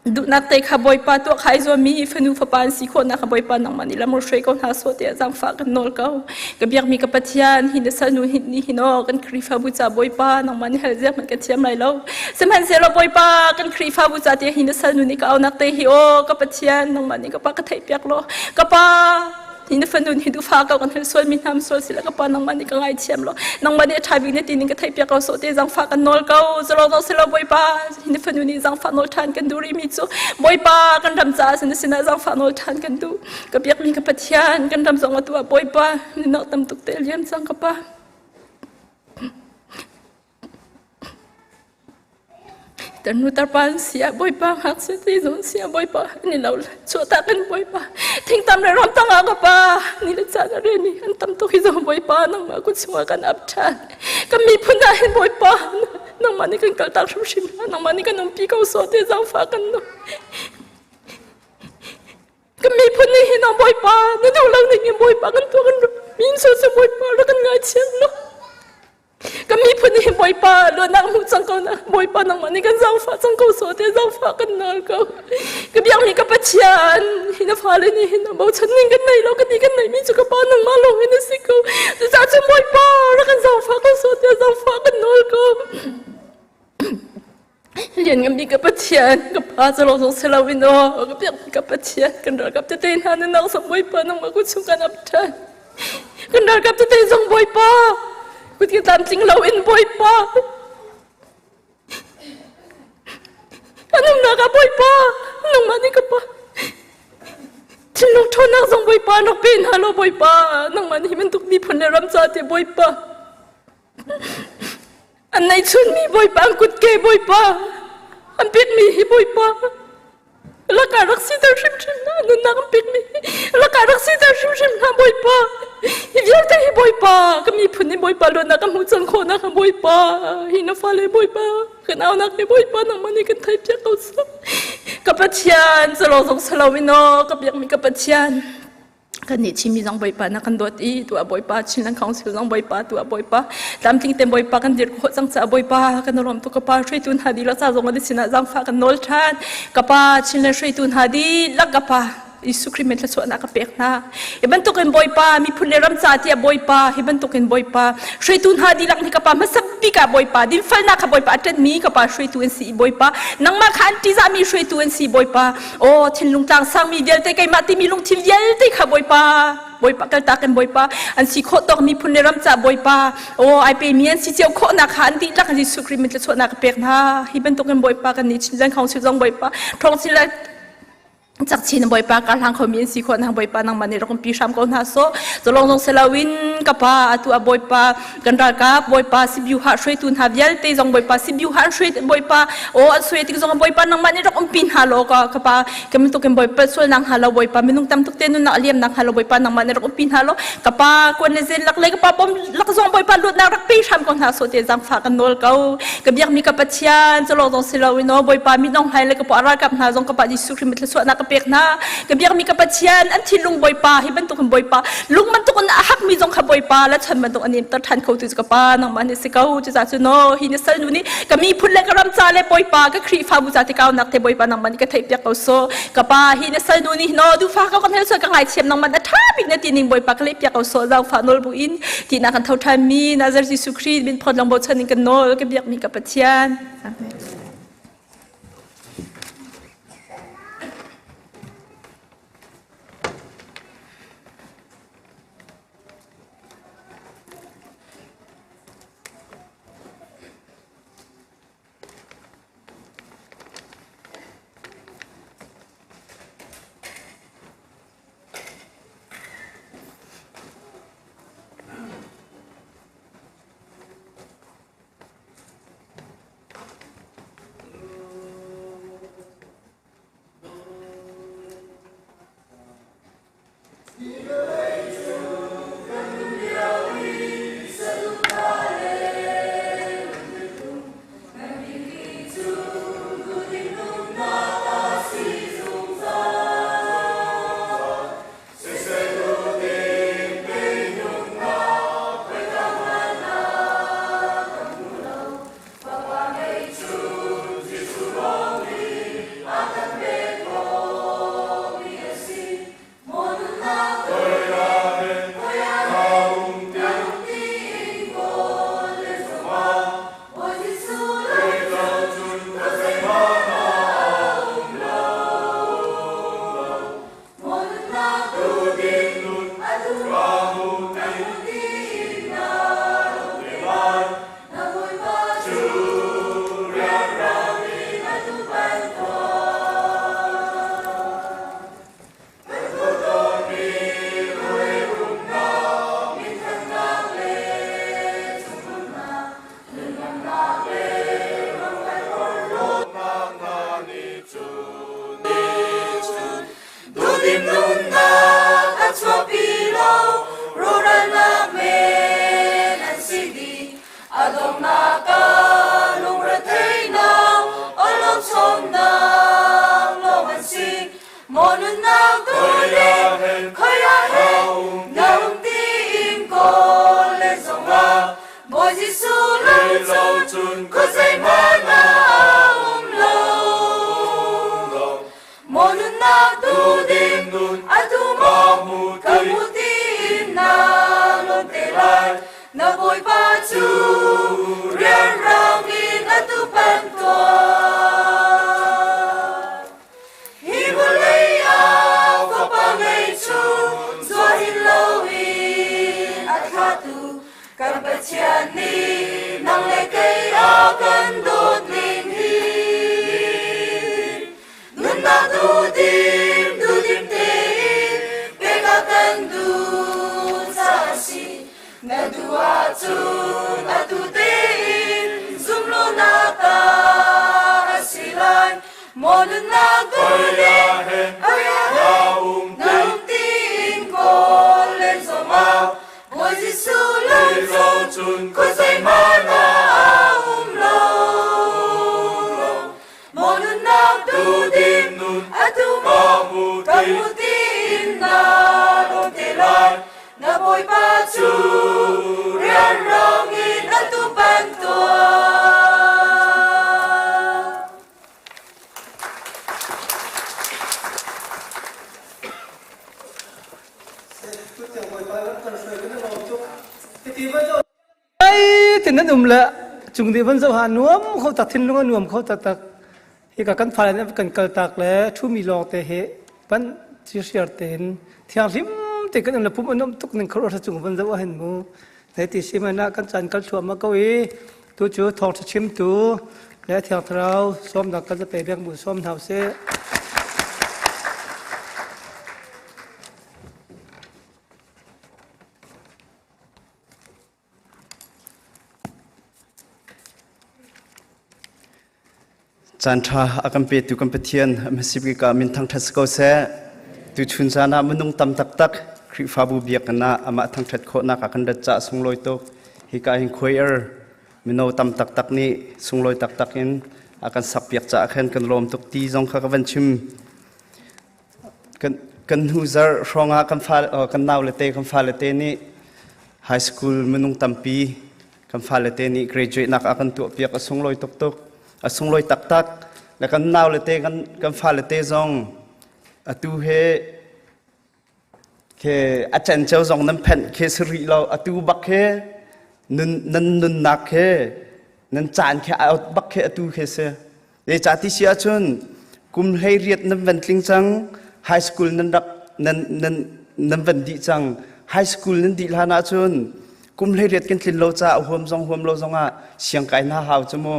duhnak te kha Bawipa tuah kha ai zuammi fanu fapa an si khawhnak kha Bawipa nangmah nih lam hruai ko hna sawh tiah zaangfah kan nawl ko. Ka biakmi ka Pathian hi na salnu hi ni hin aw kan Khrihfabu ca Bawipa nangmah nih hal zia hmanh kan thiam lai lo. Sihmanhsehlaw Bawipa kan Khrihfabu ca tiah hi na salnu nih ka aunak te hi aw ka Pathian nangmah nih ka pa ka theihpiak law ka pa Hi na fanu nih duhfa ko kan hal sual mi hnam sual sila ka pa nangmah nih ka ngaithiam lo nangmah nih a ṭha bik na ti ning ka theihpiak ko sawh te zangfah kan nawl ko zalo zo silo Bawipa hi na fanu nih zangfah nawl ṭhan kan duh rih mi cu Bawipa kan ram caah sin sinah zangfah nawl ṭhan kan duh ka biakmi ka Pathian kan ram zong atu ah Bawipa ni nak tam tuk te liam cang ka pa. Tarnu tarpa an si ah Bawipa ngakchia te zong si ah Bawipa an i lo chuahtak in Bawipa thingtam le ramtang ah ka pa ni le caan a rel i an tam tuk hi zong Bawipa nangmah kut chungah kan ap ṭhan kan miphun ah hin Bawipa nangmah nih kan kaltak hrimhrim hlah nangmah nih kan umpi ko sawh te zaangfah kan nawl Kan miphun nih hin Bawipa na duh lo ning in Bawipa kan tuah kan min so cu Bawipa rak kan ngaithiam lo Kan miphun nih Bawipa luatnak hmuh cang ko na Bawipa nangmah nih kan zaangfah cang ko so te zaangfah kan nawl ko. Ka biakmi ka Pathian hi na fale nih hin bochan ning kan nei lo kan ni kan neimi cu ka pa nangmah lawng hin a si ko. Cucaah cun Bawipa rak kan zaangfah ko so te zaangfah kan nawl ko. Liannganmi ka Pathian, ka pa cu lawng zong si loin aw, ka biakmi ka Pathian, kan ralkap tete hna na nang zong Bawipa nangmah kut chung kan ap ṭhan. Kan ralkap tete zong Bawipa, kut ka tlamtling loin Bawipa. An umnak ah Bawipa, nangmah nih ka pa. Thinlung ṭhawnnak zong Bawipa rak pe hna law Bawipa, nangmah nih hi bantuk miphun le ram ca te Bawipa. An neihchunmi Bawipa an kutke Bawipa an pekmi hi Bawipa lakah rak siter hrimhrim hna nunnak an pekmi lakah rak siter hrimhrim hna Bawipa hi vialte hi Bawipa ka miphun nih Bawipa luatnak ka hmuh cang khawhnak ha Bawipa hi na fale Bawipa kan aunak hi Bawipa nangmah nih kan theihpiak ko seh ka Pathian calawng zong salo in aw ka biakmi ka Pathian Kannih Chinmi zong Bawipa na kan dawt i tuah Bawipa Chinland Council zong Bawipa tuah Bawipa tlamtling te Bawipa kan dir khawh cang caah Bawipa kan rawm tu ka pa hruaitu hna dihlak ca zong an sinah zaangfah kan nawl ṭhan ka pa Chinland hruaitu hna dihlak ka pa Jesuh Khrih min thluachuahnak ka pek hna hi bantukin Bawipa miphun le ram ca tiah Bawipa hi bantukin Bawipa hruaitu hna dihlak nih ka pa hmasa bik ah Bawipa dinfelnak kha Bawipa a ṭanmi ka pa hruaitu an si i Bawipa nangmah kha an ṭihzahmi hruaitu an si Bawipa Aw thinlung tlang sangmi vialte keimah timi lungthin vialte kha Bawipa Bawipa kaltak in Bawipa an si khawh tawk miphun le ram ca Bawipa aw ai pemi an si cio khawhnak kha an dihlak Jesuh Khrih min thluachuahnak ka pek hna hi bantukin Bawipa kan nih Chinland Council zong Bawipa ṭhawng chin le cak chin Bawipa ka hlang khomi an si khawh nang Bawipa nangmah nih rak umpi hram ko hna sawh culong zong siloin ka pa atu a Bawipa kan ralkap Bawipa Sibiu ha hruaitu hna vialte zong Bawipa Sibiu ha an hruai Bawipa aw an suai tik zong Bawipa nangmah nih rak umpi hna law ka ka pa ka bantuk in Bawipa sual nang hna lo Bawipa minung tam tuk te nunnak liam nak hna lo Bawipa nangmah nih rak umpi hna law ka pa kuan le zen lak le ka pa bom lak zong Bawipa luatnak rak pe hram ko hna so te zangfa kan nawl ko ka biakmi ka Pathian culong zong si lo in aw Bawipa min ong hlai le ka pa ralkap hna zong ka pa Jesuh Khrih thluachuahnak ka pek hna ka biakmi ka Pathian an thinlung Bawipa hi bantuk in Bawipa lung bantuk in a hakmi zong kha Bawipa la chan bantuk an in tar ṭhan kho tu cu ka pa nangmah nih si ko cucaah cu no hi na sal nu nih ka miphun le ka ram ca le Bawipa ka Khrihfabu ca te kaunak te Bawipa nangmah nih ka theihpiak ko so ka pa hi na sal nu nih no dufa ka kan hel sual ka ngaithiam nangmah na ṭha bik na ti ning Bawipa ka lehpiak ko so zaangfah nawl bu in ti na kan tho ṭhan mi Nazar Jesuh Khrih min phawt lang bochan in kan nawl ka biakmi ka Pathian Amen. Duhdim nunnak a chuahpi lo, rawhralnak men an si dih. A donghnak ah lungretheihnak, awlokchonnak lawng an si. Maw nunnak duhdim, khoi ah hen na um tiin kawl len zongah Bawi Jesuh lo cun khuazei hmanh ah um lo. Maw nunnak duhdim atu maw ka hmu tiin na lawm te lai. Na Bawipa cu rianrang in atu peng tuah. Hi vawlei ah fapa ngei cu zuah hin loin a thlahtu kan Pathian nih nang le kei a kan dawt ning hi. Nunnak duhdim duhdim tein pek a kan duh caah a si. Na duh ahcun atu tein zumlonak ta a si lai. Maw nunnak duhdim na um tiin kawl len zongah Bawi Jesuh lo cun khuazei hmanh ah um lo. Maw nunnak duhdim atu maw ka hmu tiin na lawm te lai. Na Bawipa cu rianrang in atu peng tuah. Tin nan um le cung nih van zoh ha nuam kho tak thinlung a nuam kho taktak hika kan fale nih kan kal tak le ṭhumi lawng te hi pan cirsiar tein thianghlim te kan um le pum an um tuk ning khuaruah cung van zoh ah hin mu Zei ti si hmanh ah kan caan kal thluahmah ko i tu cu thawngṭha chimtu le Thiang Thlarau sawmnak kan pe bek mu sawm hna usih. Caan ṭha a kan petu kan Pathian hmasibik ah min thangṭhat si ko seh. Tuchun caan ah minung tam taktak Khrihfabu biakinn ah amah thangṭhat khawhnak a kan rat caah sunglawi tuk. Hika hin choir mino tam taktak nih sunglawi taktak in a kan sakpiak caah khan kan lawm tuk ti zong kha ka van chim. Kan hnu zarh hrawng ah kan fa kan naule te kan fale te nih high school minung tampi Kan fale te nih graduate nak a kan tuahpiak a sunglawi tuk tuk. A sunglawi taktak. Le kan naule te kan kan fale te zong atu he ke a cenceo zong nan phenh khe si rih lo atu bak he nun nan nunnak he nan caan khe out bak khe atu khe si Zeicah ti si ahcun kum 18 nan van tling cang, high school nan rak nan nan nan van dih cang. High school nan dih hlan ahcun kum 18 kan tlin lo caah huam zong huam lo zongah siangkai hna hau cu mu.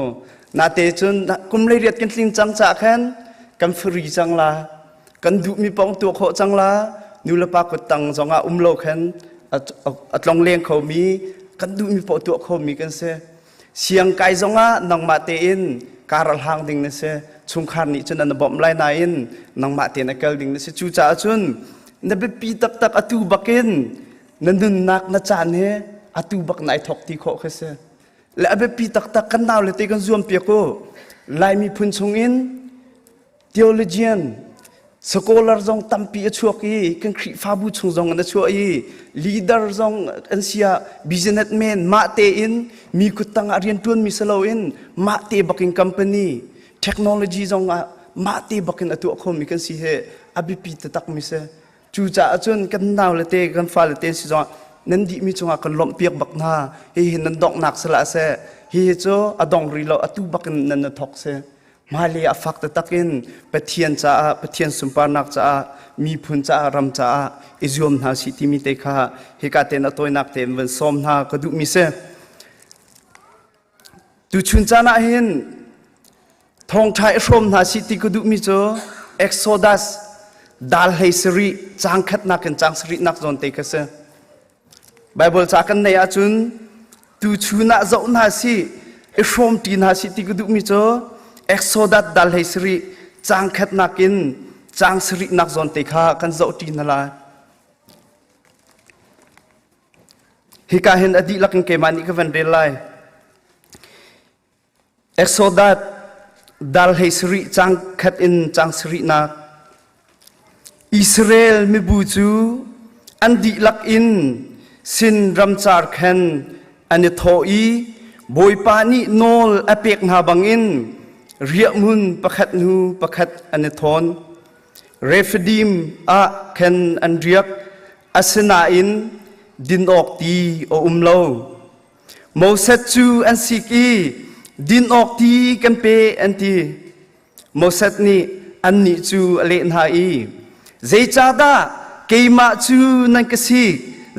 Nate cun kum 18 kan tling cang caah khan kan free cang la. Kan duhmi paoh tuah khawh cang la. Nu le pa kuttang zongah um lo khan a tlong leng khomi kan duhmi paoh tuah khomi kan si. Siangkai zongah nangmah tein kar a hlang ding na si. Chungkhar nih cun an bawmh lai nain nangmah tein a kal ding na si. Cucaah cun na biapi taktak atu bakin na nunnak na caan hi atu bak nai thawk ti khawh khi si. Le a biapi taktak kan nau le te kan zuam piak u. Lai miphun chungin theologian scholar zong tampi a chuak i kan Khrihfabu chung zong an a chuah i leader zong an sia businessman mah tein mi kuttang ah riantuan mi si loin mah te bakin company technology zong ah mah te bakin a tuah khomi kan si he a biapi taktak mi si Cucaah cun kan nau le te kan fale te si zongah nan dihmi cungah kan lawmhpiak bak hna. Hihi nan donghnak si hlah seh. Hihi cu a dong rih lo, atu bak in nan thawk si. Hmailei ah fak taktak in Pathian caah, Pathian sunparnak caah, miphun caah, ram caah i zuam hna sih timi te kha hika tein a tawinak tein van sawm hna ka duhmi si. Tuchun caan ah hin thawngṭha i hrawm hna sih ti ka duhmi cu Exodus dal hlei sarih caang khatnak in caang sarihnak zawn te kha si. Baibal ca kan neih ahcun tuchun ah zoh hna sih i hrawm ṭi hna sih ti ka duhmi cu Exodus dal hlei sarih caang khatnak in Caang sarihnak zawn te kha kan zohṭi hna lai. Hika hin a dihlak in keimah nih ka van rel lai. Exodus dal hlei sarih caang khat in caang sarihnak. Israel mibu cu an dihlak in sin ramcar khan an i thawh i Bawipa nih nawl a pek hna bangin riahhmun pakhat hnu pakhat an i thawn. Rephidim ah khan an riak, asinain din awk ti a um lo. Moses cu an sik i din awk ti kan pe an ti. Moses nih annih cu a leh hna i, Zeicahdah keimah cu nan ka sik?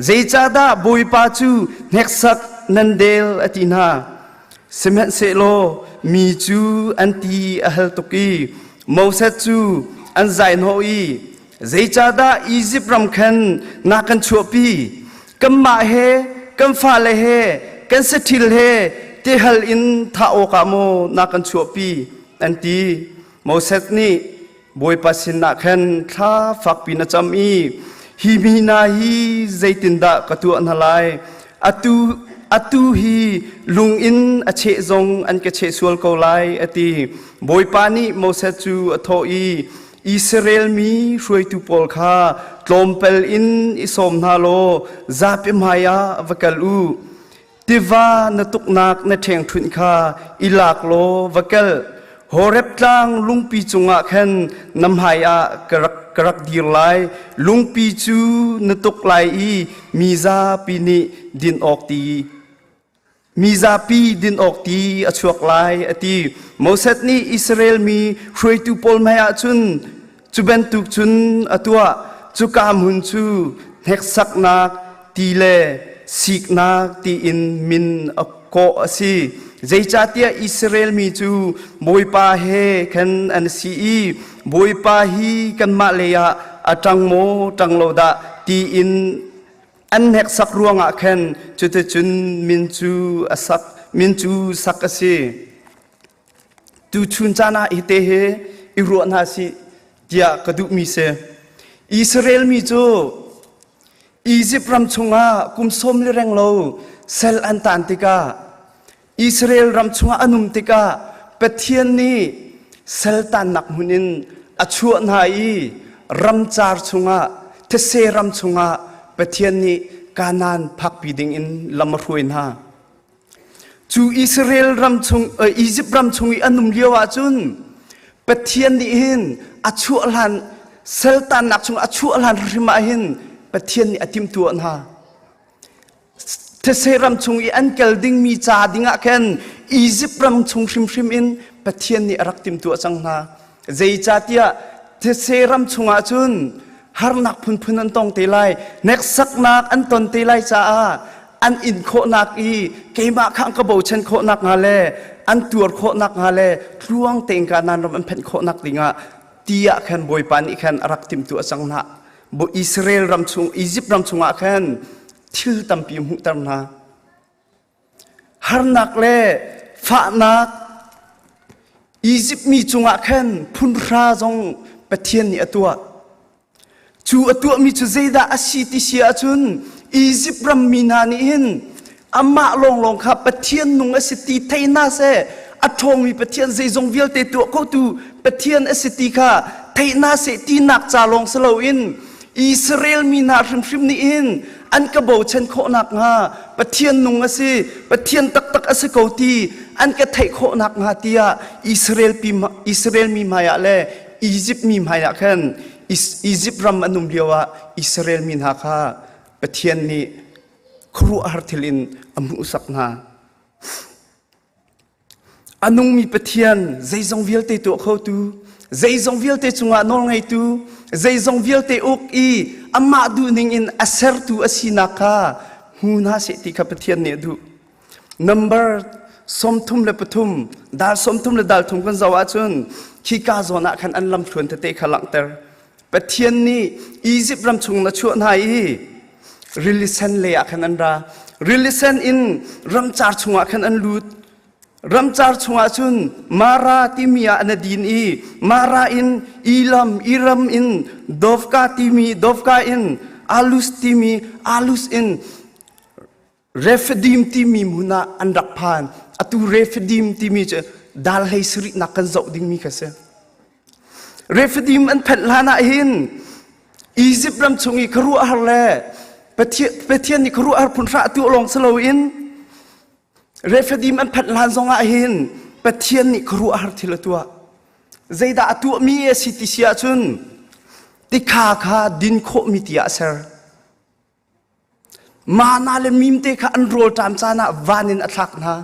Zeicahdah Bawipa cu hneksak nan del? a ti hna. Sihmanhsehlaw mi cu an ti a hal tuk i Moses cu an zaihnawh i, Zeicahdah Izipt ram khan na kan chuahpi? Kanmah he, kan fale he, kan saṭhil he tihal in thah awkah maw na kan chuahpi? An ti. Moses nih Bawipa sinah khan thla fakpi na cam i, Hi mi hna hi zeitindah ka tuah hna lai? Atu atu hi lung in a cheh zong an ka cheh sual ko lai, a ti. Bawipa nih Moses cu a thawh i, Israel mi hruaitu pawl kha tlawmpal in i sawm hna law zapi hmaiah va kal u. Tiva na tuknak na ṭhengṭhunh kha i lak law va kal. Horeb tlang lungpi cungah khan na hmaiah ka rak, ka rak dir lai. Lungpi cu na tuk lai i mi zapi nih din awk ti Mi zapi din awk ti a chuak lai a ti. Moses nih Israel mi hruaitu pawl hmaiah cun cu bantuk cun a tuah. Cuka hmun cu hneksaknak ti le siknak tiin min a kawh a si. Zeicahtiah Israel mi cu Bawipa he khan an si i Bawipa hi kanmah lei ah a ṭang maw ṭang lo dah tiin An hneksak ruangah khan cuticun min cu a sak min cu sak a si. Tuchun caan ah hi te hi i ruah hna sih tiah ka duhmi si. Israel mi cu Izipt ram chungah kum sawm le reng lo sal an taan tikah Israel ram chungah an um tikah Pathian nih saltannak hmun in a chuah hna i ramcar chungah thetse ram chungah Pathian nih Kanaan phakpi dingin lam a hruai hna. Cu Israel ram chung Egypt ram chung i an um lio ahcun Pathian nih hin a chuah hlan saltannak chung a chuah hlan hrim ah hin Pathian nih a timhtuah hna. Thetse ram chung i an kal dingmi ca dingah khan Izipt ram chung hrimhrim in Pathian nih a rak timhtuah cang hna. Zeicahtiah thetse ram chungah cun harnak phunphun an tong te lai, hneksaknak an ton te lai caah an in khawhnak i keimah kha an ka bochan khawhnak hnga le an tuar khawhnak hnga le tluang tein Kanaan ram an phanh khawhnak dingah ti ah khan Bawipa nih khan a rak timhtuah cang hna. Israel ram chung Egypt ram chungah khan thil tampi hmuhter hna. Harnak le fahnak Egypt mi cungah khan phunhra zong Pathian nih a tuah. Cu a tuahmi cu zeidah a si ti si ahcun Egypt ram mi hna nih hin amah lawnglawng kha Pathian nung a si ti thei hna seh a ṭhawngmi Pathian zeizong vialte tuah khotu Pathian a si ti kha thei hna seh tinak ca lawng si loin Israel mi hna hrimhrim nih hin an ka bochan khawh nakhnga Pathian nung a si Pathian taktak a si ko ti an ka theih khawh nakhnga tiah Israel pi Israel mi hmaiah le Egypt mi hmaiah khan Egypt ram an um lioah Israel mi hna kha Pathian nih khuaruahhar thil in a hmuhsak hna. A nungmi Pathian zeizong vialte tuah khotu, zeizong vialte cungah nawlngeitu, zeizong vialte uk i amah duhning in a sertu a sinak kha hmu hna seh ti kha Pathian nih a duh. Number 33 dal 30 le dal thum kan zoh ahcun khika zawn ah khan an lamthluan tete kha langhter. Pathian nih Izipt ram chung na chuah hna i rili sen lei ah khan an ra. Rili sen in ramcar chungah khan an lut. Ramcar chungah cun Mara timi ah an din i Mara in Elam, Iram in Dovka timi Dovka in Alus timi Alus in Rephidim timi hmun ah an rak phan. Atu Rephidim timi cu dal hlei sarihnak kan zoh dingmi kha si. Rephidim an phanh hlan ah hin Egypt ram chung i khuaruahhar le Pathian nih khuaruahhar phun hra tu lawng si loin Rephidim an phanh hlan zong ah hin Pathian nih khuaruahhar thil a tuah. Zeidah a tuahmi a si ti si ahcun tikha kha din khawhmi ti ah a ser. Mana le mimte kha an rawlṭam caan ah van in a thlak hna.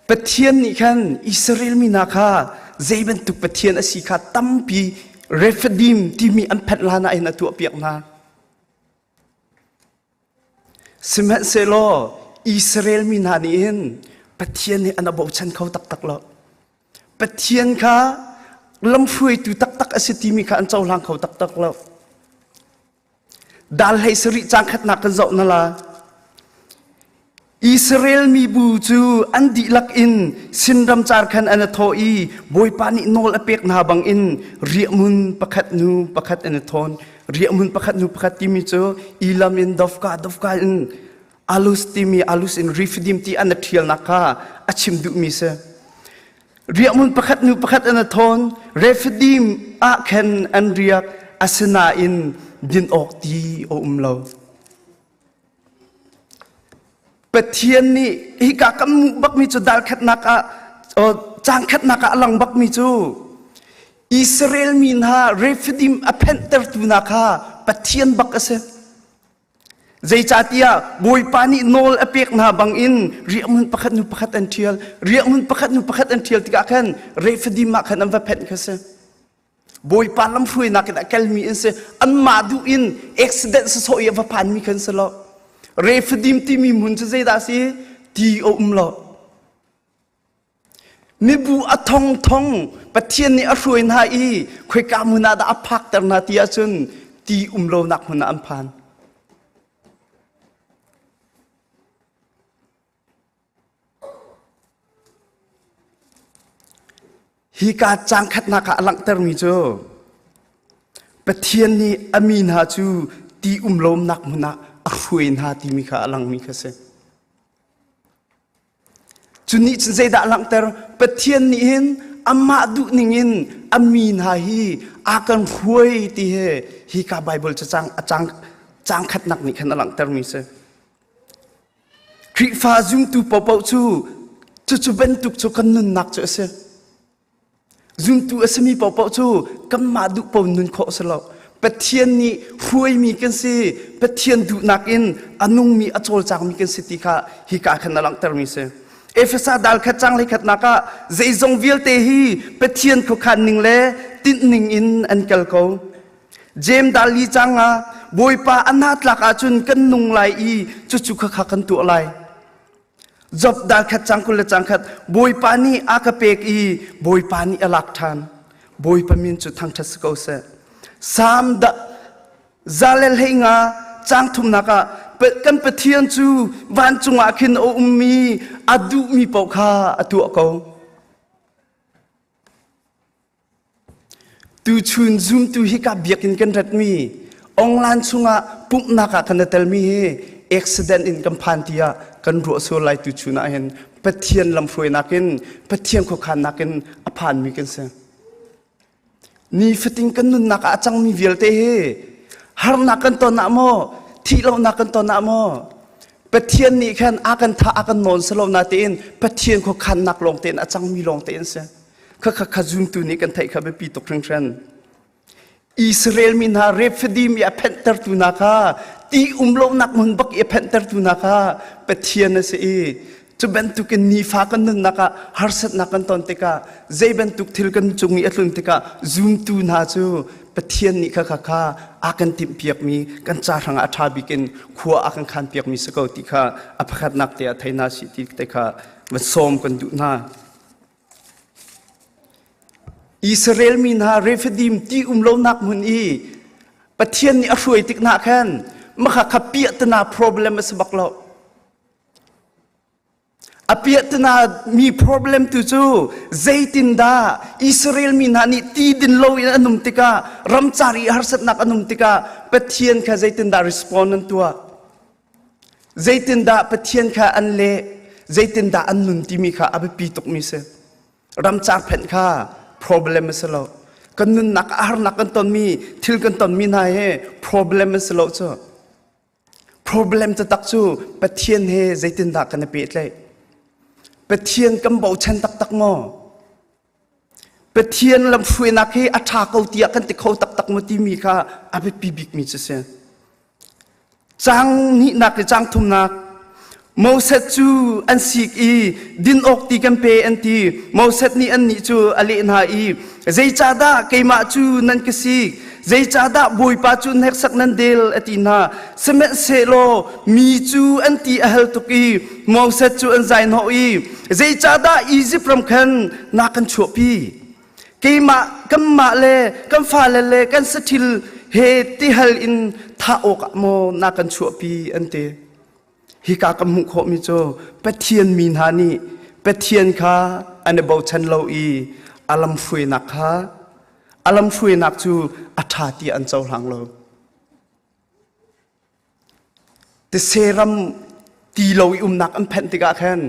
Pathian nih khan Israel mi hna kha zei bantuk Pathian a si kha tampi Rephidim timi an phanh hlan ah hin a tuahpiak hna. Sihmanhsehlaw Israel mi hna nih hin Pathian hi an a bochan kho taktak lo. Pathian kha lamhruaitu taktak a si timi kha an cohlang kho taktak lo. Dal hlei sarih caang khatnak kan zoh na la. Israel mibu cu an dihlak in Sin ramcar khan an i thawh i Bawipa nih nawl a pek hna bangin riahhmun pakhat hnu pakhat an i thawn. Riahhmun pakhat hnu pakhat timi cu Elam in Dovka, Dovka in Alus timi Alus in Rephidim ti an i ṭhialnak kha a chim duhmi si. Riahhmun pakhat hnu pakhat an i thawn. Rephidim ah khan an riak, asinain din awk ti a um lo. Pathian nih hika kan hmuh bakmi cu dal khatnak ah cang khatnak ah a lang bakmi cu Israel mi hna Rephidim a phenhtertu hna kha Pathian bak a si. Zeicahtiah Bawipa nih nawl a pek hna bangin riahhmun pakhat hnu pakhat an ṭhial. Riahhmun pakhat hnu pakhat an ṭhial tikah khan Rephidim ah khan an va phenh kha si. Bawipa lamhruainak in a kalmi an si. Anmah duh in accident sawsawh i a va phanmi khan si lo. Rephidim timi hmun cu zeidah a si? Ti a um lo. Mibu a thongthong Pathian nih a hruai hna i khoika hmun ah dah a phakter hna ti ahcun ti um lonak hmun ah an phan. Hika caang khatnak ah a langhtermi cu Pathian nih a mi hna cu ti um lonak hmun ah a hruai hna timi kha a langmi kha si. Cu nih cun zeidah a langhter? Pathian nih hin amah duh ningin a mi hna hi a kan hruai ti hi hika Baibal cacang a cang caang khatnak nih khan a langhtermi si. Khrihfa zumtu paohpaoh cu cucu bantuk cu kan nunnak cu a si. Zumtu a simi paohpaoh cu kanmah duh paoh nun khawh a si lo. Pathian nih hruaimi kan si, Pathian duhnak in a nungmi, a cawlcangmi kan si ti kha hika khan a langhtermi si. Efesa dal khat cang hleikhatnak ah zeizong vialte hi Pathian khuakhan ning le tinh ning in an kal ko. Jeim dal li cang ah Bawipa a hnatlak ahcun kan nung lai i cucu khakha kan tuah lai. Job dal khat cang 20 le cang khat Bawipa nih a ka pek i Bawipa nih a lak ṭhan. Bawipa min cu thangṭhat si ko seh. Salm da zalel hlei nga cang thumnak ah kan Pathian cu vancung ah khin a ummi a duhmi paoh kha a tuah ko. Tuchun zumtu hika biakinn kan ratmi onglan chungah pumhnak ah kan i telmi hi accident in kan phan tiah kan ruah sual lai tuchun ah hin Pathian lamhruainak in Pathian khuakhannak in a phanmi kan si. Nifatin kan nunnak ah a cangmi vialte hi harnak kan ton ah maw thihlohnak kan ton ah maw Pathian nih khan a kan thah a kan nawn selo na tein Pathian khuakhannak lawng tein a cangmi lawng tein si. Khakha kha zumtu nih kan theih kha biapi tuk hringhran. Israel mi hna Rephidim i a phenhtertu hna kha ti um lonak hmun bak i a phenhtertu hna kha Pathian a si i cu bantukin nifa kan nunnak ah harsatnak kan ton tikah zei bantuk thil kan cung i a tlun tikah zumtu hna cu Pathian nih kha kha kha a kan timhpiakmi kan ca hrangah a ṭha bik in khua a kan khanpiakmi si ko ti kha a pakhatnak te ah thei hna sih ti te kha van sawm kan duh hna. Israel mi hna Rephidim ti um lonak hmun i Pathian nih a hruai tik hna khan makha kha piahtana problem a si bak lo. A piahtana mi problem tu cu zeitindah Israel mi hna nih ti din loin an um tikah ramcar i harsatnak an um tikah Pathian kha zeitindah respond an tuah? Zeitindah Pathian kha an leh? Zeitindah an nun timi kha a biapi tukmi si. Ramcar phenh kha problem a si lo. Kan nunnak ah harnak kan tonmi, thil kan tonmi hna hi problem a si lo cu. Problem taktak cu Pathian he zeitindah kan i pehtlaih? Pathian kan bochan taktak maw? Pathian lamhruainak hi a ṭha ko tiah kan ti kho taktak maw timi kha a biapi bikmi cu si. Caang hnihnak le caang thumnak Moses cu an sik i din awk ti kan pe an ti. Moses nih annih cu a leh hna i zeicahdah keimah cu nan ka sik? Zeicahdah Bawipa cu hneksak nan del a ti hna. Sihmanhsehlaw mi cu an ti a hal tuk i Moses cu an zai hnawh i zeicahdah Izipt ram khan na kan chuahpi? Keimah kanmah le kan fale le kan saṭhil he tihal in thah awkah maw na kan chuahpi an ti. Hika kan hmuh khawhmi cu Pathian mi hna nih Pathian kha an i bochan lo i a lamhruainak kha a lamhruainak cu a ṭha tiah an cohlang lo. Tise ram ti lo i umnak an phenh tikah khan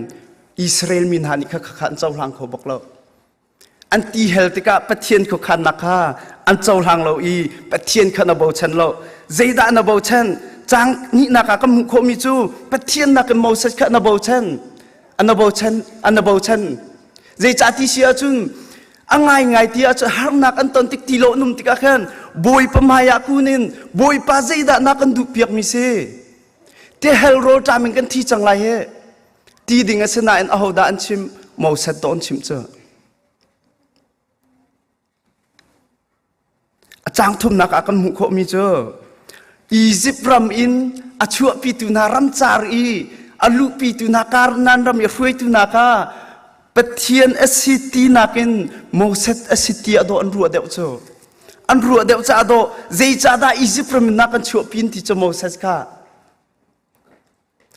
Israel mi hna nih kha kha an cohlang kho bak lo. An ti hel tikah Pathian khuakhannak kha an cohlang lo i Pathian kha na bochan lo. Zeidah na bochan? Caang hnihnak ah kan hmuh khawhmi cu Pathian nakin Moses kha na bochan. An bochan, an bochan. Zeicah ti si ahcun a ngaingai ti ahcun harnak an ton tik ti lo an um tikah khan Bawipa hmai ah kun in Bawipa zeidah na kan duh piakmi si? Ti hel rawl ṭam in kan thi cang lai hi. Ti ding a si nain ahodah an chim? Moses to an chimh cu. A caang thumnak ah kan hmuh khawhmi cu Izipt ram in a chuahpitu hna ramcar i a luhpitu hna Kanaan ram i a hruaitu hna kha Pathian a si ti nakin Moses a si ti a dawh an ruah deuh cu. An ruah deuh caah dawh zeicahdah Izipt ram in na kan chuahpi ti cu Moses kha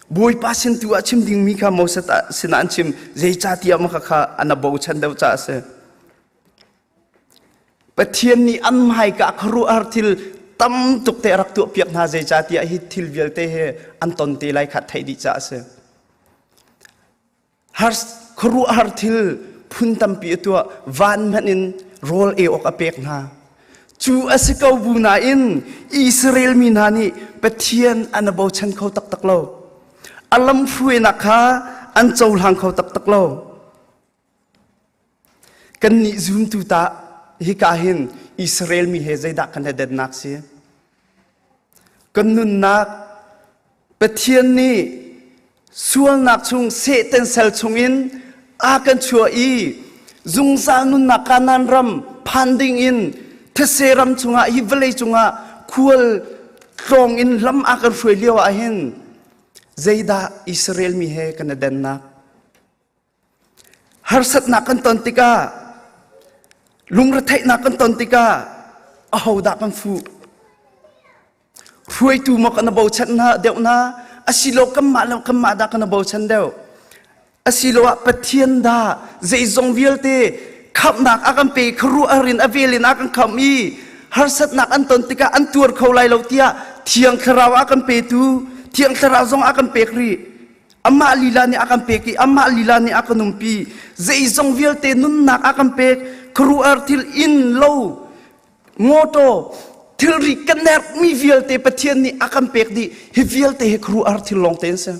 Bawipa sin tu ah chim dingmi kha Moses sinah an chim zeicahtiah mah kha an a bochan deuh caah a si. Pathian nih an hmaika khuaruahhar thil tam tuk te a rak tuahpiak hna zeicahtiah hi thil vialte hi an ton te lai kha theih dih caah a si. Har khuaruahhar thil phun tampi a tuah van hmanh in rawl ei awk a pek hna. Cu a si ko bu nain Israel mi hna nih Pathian an i bochan kho taktak lo. A lamhruainak kha an cohlang kho taktak lo. Kannih zumtu tah hika hin Israel mi he zeidah kan i dennak si? Kan nunnak Pathian nih sualnak chung Satan sal chungin a kan chuah i zungzal nunnak Kanaan ram phan ding in these ram chungah hi vawlei cungah khual tlawng in lam a kan hruai lio ah hin zeidah Israel mi he kan i dennak Harsatnak kan ton tikah, lungretheihnak kan ton tikah ahodah kan fuh? Hruaitu maw kan bochan hna deuh hna? Asilo kanmah le kanmah dah kan bochan deuh? Asiloah Pathian dah zeizong vialte khamhnak a kan pe khuaruahhar in a vel in a kan khamh i harsatnak an ton tikah an tuar kho lai lo tiah Thiang Thlarau a kan petu Thiang Thlarau zong a kan pek rih Amah lila nih a kan pek i amah lila nih a kan umpi. Zeizong vialte nunnak a kan pek. Khuaruahhar thil inn lo motor thilri kan herhmi vialte Pathian nih a kan pek dih. Hi vialte hi khuaruahhar thil lawng te an si.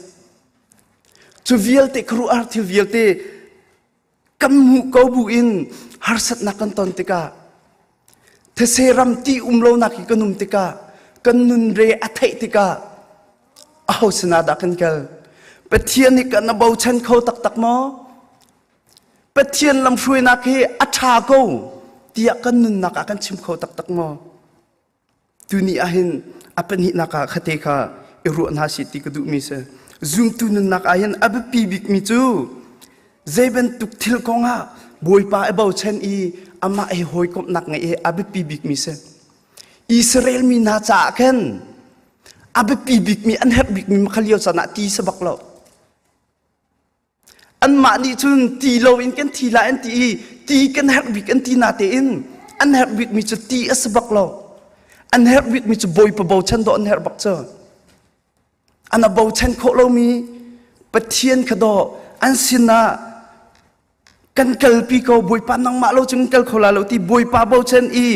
Cu vialte khuaruahhar thil vialte kan hmuh ko bu in harsatnak kan ton tikah these ram ti um lonak hi kan um tikah kan nun re a theih tikah aho sinah dah kan kal Pathian nih kan bochan kho taktak maw Pathian lamhruainak hi a ṭha ko tiah kan nunnak ah kan chim kho taktak maw Tuni ahhin a pahnihnak ah khate kha i ruah hna sih ti ka duhmi si. Zumtu nunnak ahhin a biapi bikmi cu zei bantuk thil kong ah Bawipa i bochan i amah he hawikomhnak ngeih hi a biapi bikmi si. Israel mi hna caah khan a biapi bikmi an herh bikmi makha lio caan ah ti si bak lo. Anmah nih cun ti loin kan thi lai an ti i ti kan herh bik an ti natein an herh bikmi cu ti a si bak lo. An herh bikmi cu Bawipa bochan dawh an herh bak cu. An a bochan khawh lomi Pathian kha dawh an sinah kan kalpi ko Bawipa nangmah lo cun kal kho la lo ti Bawipa bochan i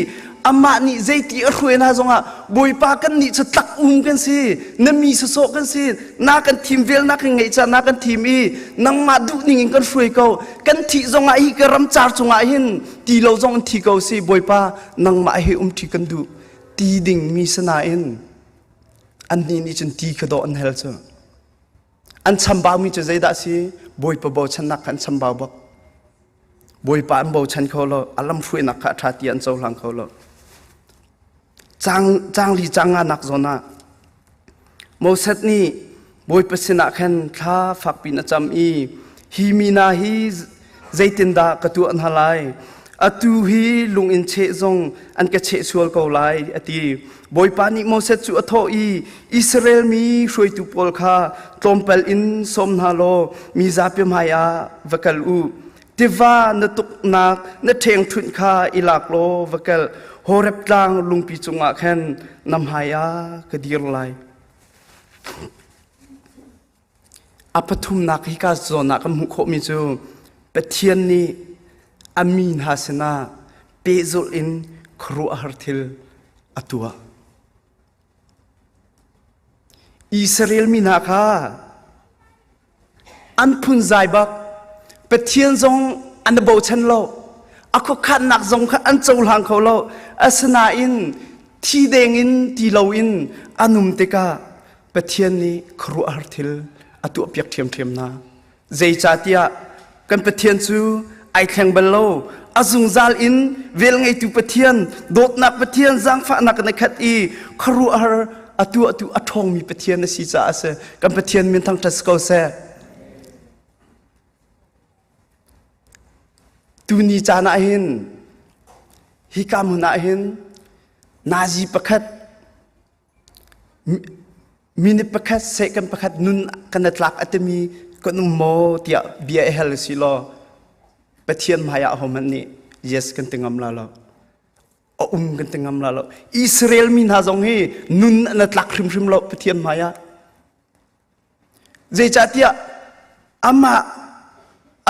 amah nih zeiti a hruai hna zongah Bawipa kan nih cu tlak um kan si na mi sawsawh kan si na kan thim vel na kan ngeih ca na kan thim i nangmah duh ning in kan hruai ko kan thih zongah hi ka ramcar cungah hin ti lo zong in thi ko si Bawipa nangmah he um ṭi kan duh ti ding mi sanain annih nih cun ti kha dawh an hel cu An chambaumi cu zeidah a si? Bawipa bochannak kha an chambau bak. Bawipa an bochan kho lo, a lamhruainak kha a ṭha ti an cohlang kho lo. Cang, cangli canga nak zawn ah Moses nih Bawipa sinah khan thla fakpi in a cam i hi mi hna hi zeitindah ka tuah hna lai? Atu hi lung in cheh zong an ka cheh sual ko lai a ti. Bawipa nih Moses cu a thawh i Israel mi hruaitu pawl kha tlawmpal in sawm hna law mi zapi hmaiah va kal u. Tiva na tuknak na ṭhengṭhunh kha i lak law va kal. Horeb tlang lungpi cungah khan na hmaiah ka dir lai. A pathumnak hika zawn ah kan hmuh khawhmi cu Pathian nih a mi hna sinah pehzulh in khuaruahhar thil a tuah. Israel mi hna kha an phunzai bak. Pathian zong an i bochan lo. A khuakhannak zong kha an cohlang kho lo. Asinain thi deng in ti loin an um tikah Pathian nih khuaruahhar thil a tuahpiak ṭhiamṭhiam hna. Zeicahtiah kan Pathian cu ai thleng bal lo. A zungzal in velngeitu Pathian, dawtnak Pathian, zaangfahnak in a khat i khuaruahhar a tuahtu a ṭhawngmi Pathian a si caah a si. Kan Pathian min thangṭhat si ko seh. Tuni caan ah hin hika hmun ah hin nazi pakhat Minute pakhat second pakhat nun kan i tlak a timi kan um maw tiah bia i hal si law Pathian hmaiah ahohmanh nih yes kan ti ngam la lo. A um kan ti ngam la lo. Israel mi hna zong hi nun an i tlak hrimhrim lo Pathian hmaiah. Zeicahtiah amah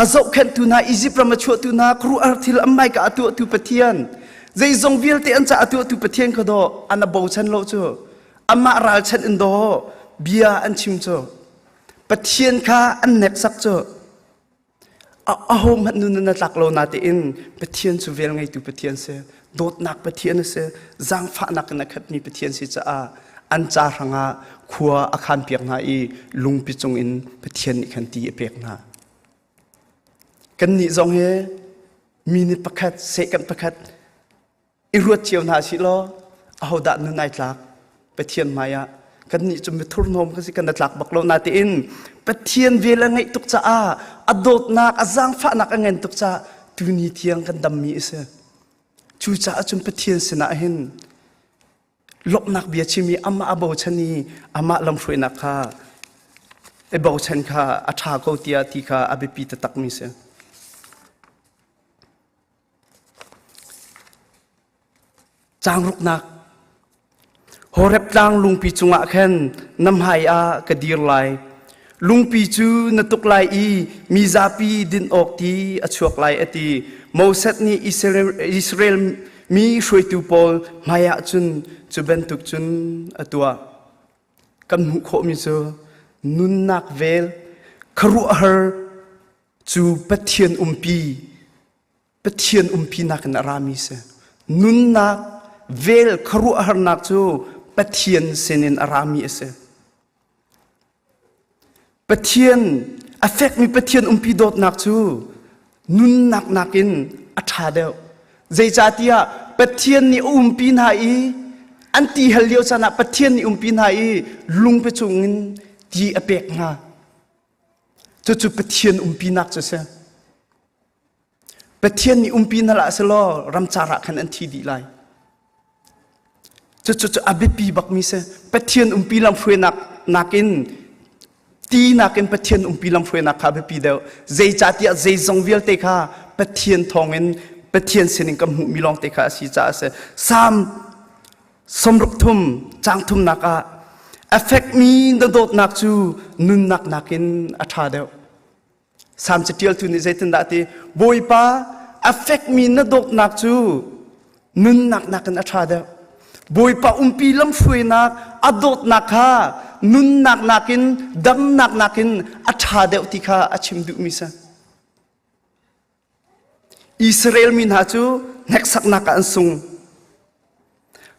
a zohkhenhtu hna Izipt ram a chuahtu hna khuaruahhar thil an hmaika a tuahtu Pathian zeizong vialte an caah a tuahtu Pathian kha dawh an a bochan lo cu amah ralchanh in dawh bia an chim cu Pathian kha an hneksak cu Ahohmanh nun na tlak lo natein Pathian cu vel ngeitu Pathian si, dawtnak Pathian a si, zaangfahnak in a khatmi Pathian si caah an ca hrangah khua a khanpiak hna i lungpi cungin Pathian nih khan ti a pek hna. Kannih zong hi minute pakhat, second pakhat i ruat cio hna sih law ahodah nun ai tlak Pathian hmaiah kannih cu mithurhnawm kan si kan tlak bak lo natein Pathian vel a ngeih tuk caah a dawtnak a zaangfahnak a ngen tuk caah tuni tiang kan dammi a si cucaah cun Pathian sinah hin lawmhnak bia chim i amah a bochan i amah lamhruainak kha i bochan kha a ṭha ko tiah ti kha a biapi taktakmi si. Caangruknak Horeb tlang lungpi cungah khan na hmai ah ka dir lai. Lungpi cu na tuk lai i mi zapi din awk ti a chuak lai a ti. Moses nih Israel mi hruaitu pawl hmaiah cun cu bantuk cun a tuah. Kan hmuh khawhmi cu nunnak vel khuaruahhar cu Pathian umpi Pathian umpinak in a rami si. Nunnak vel khuaruahharnak cu Pathian sinin a rami a si. Pathian a fekmi Pathian umpi dawtnak cu nunnak nakin a ṭha deuh. Zeicahtiah Pathian nih a umpi hna i an ti hal lio caan ah Pathian nih umpi hna i lungpi chungin ti a pek hna. Cucu Pathian umpinak cu a si. Pathian nih umpi hna hlah selaw ramcar ah khan an thi dih lai. Cucu cu a biapi bakmi si. Pathian umpi lamhruainak nakin Ti nakin Pathian umpi lamhruainak kha biapi deuh. Zeicahtiah zeizong vialte kha Pathian thawngin Pathian sinin kan hmuhmi lawngte kha a si caah a si. Salm sawmruk thum caang thumnak ah a fekmi na dawtnak cu nunnak nakin a ṭha deuh. Salm caṭialtu nih zeitindah a ti? Bawipa, a fekmi na dawtnak cu nunnak nakin a ṭha deuh. Bawipa umpi lamhruainak a dawtnak kha nunnak nakin damnak nakin a ṭha deuh ti kha a chim duhmi si. Israel mi hna cu hneksaknak ah an sung.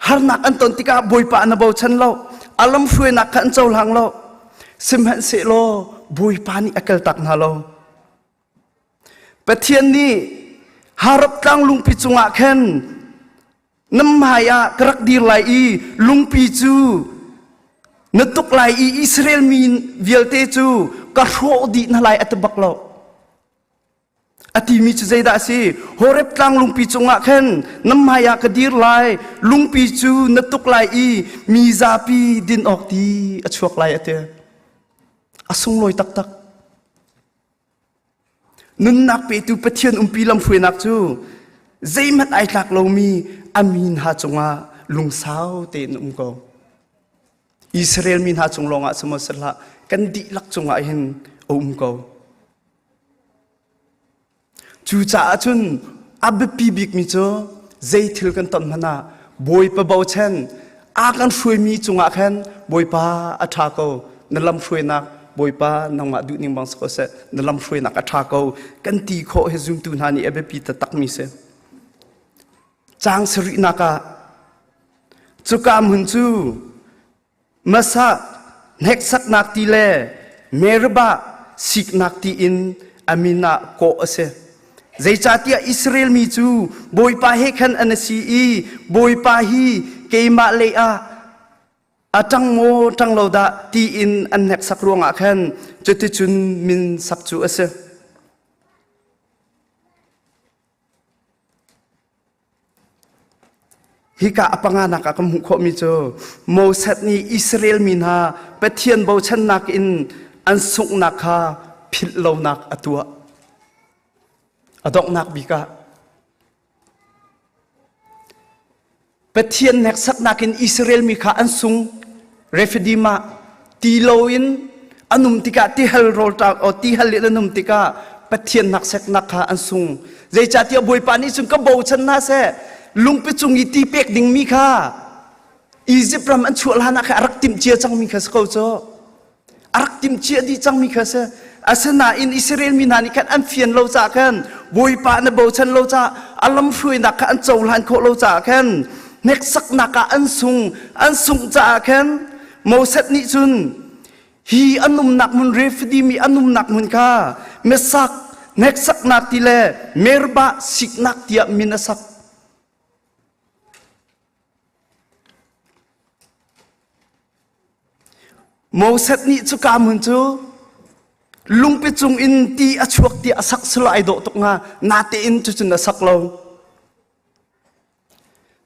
Harnak an ton tikah Bawipa an bochan lo. A lamhruainak kha an cohlang lo. Sihmanhsehlaw Bawipa nih a kaltak hna lo. Pathian nih Harab tlang lungpi cungah khan na hmai ah ka rak dir lai i lungpi cu na tuk lai i Israel mi vialte cu ka hrawh dih hna lai a ti bak lo. A timi cu zeidah a si? Horeb tlang lungpi cungah khan na hmaiah ka dir lai, lungpi cu na tuk lai i mi zapi din awk ti a chuak lai a ti. A sunglawi taktak. Nunnak petu Pathian umpi lamhruainak cu zeihmanh ai tlak lomi a mi hna cungah lungsau tein um ko. Israel mi hna cung lawngah si maw si hlah, kan dihlak cungah hin a um ko. Cucaah cun a biapi bikmi cu zei thil kan ton hmanh ah Bawipa bochan a kan hruaimi cungah khan Bawipa a ṭha ko na lam hruainak Bawipa nangmah duhning bang si ko seh na lam hruainak a ṭha ko kan ti khawh hi zumtu hna nih a biapi taktakmi si. Caang sarihnak ah cuka hmun cu Masa hneksaknak ti le Meribah siknak ti in a min ah kawh a si. Zeicahtiah Israel mi cu Bawipa he khan an si i Bawipa hi keimah lei ah a ṭang maw ṭang lo dah tiin an hneksak ruangah khan cuticun min sak cu a si. Hika a panganak ah kan hmuh khawhmi cu Moses nih Israel mi hna Pathian bochannak in an sunghnak kha philh lonak a tuah. A donghnak bik ah Pathian hneksaknak in Israel mi kha an sung Rephidim ah ti loin an um tikah tihal rawl o tihal in an um tikah Pathian hnakseknak kha an sung. Zeicahtiah Bawipa nih cun ka bochan hna seh lungpi cung i ti pek dingmi kha Izipt ram an chuah hlan ah khan a rak timh cia cangmi kha si ko cu. A rak timh cia dih cangmi kha si. Asinain Israel mi hna nih khan an fian lo caah khan Bawipa an bochan lo caah a lamhruainak kha an cohlan khawh lo caah khan hneksaknak ah an sung an sungh caah khan Moses nih cun hi an umnak hmun Rephidim i an umnak hmun kha Mesak hneksaknak ti le Meribah siknak tiah min a sak. Moses nih cuka hmun cu lungpi cung in ti a chuak ti a sak silo ai dawh tuk hnga natein cucun a sak lo.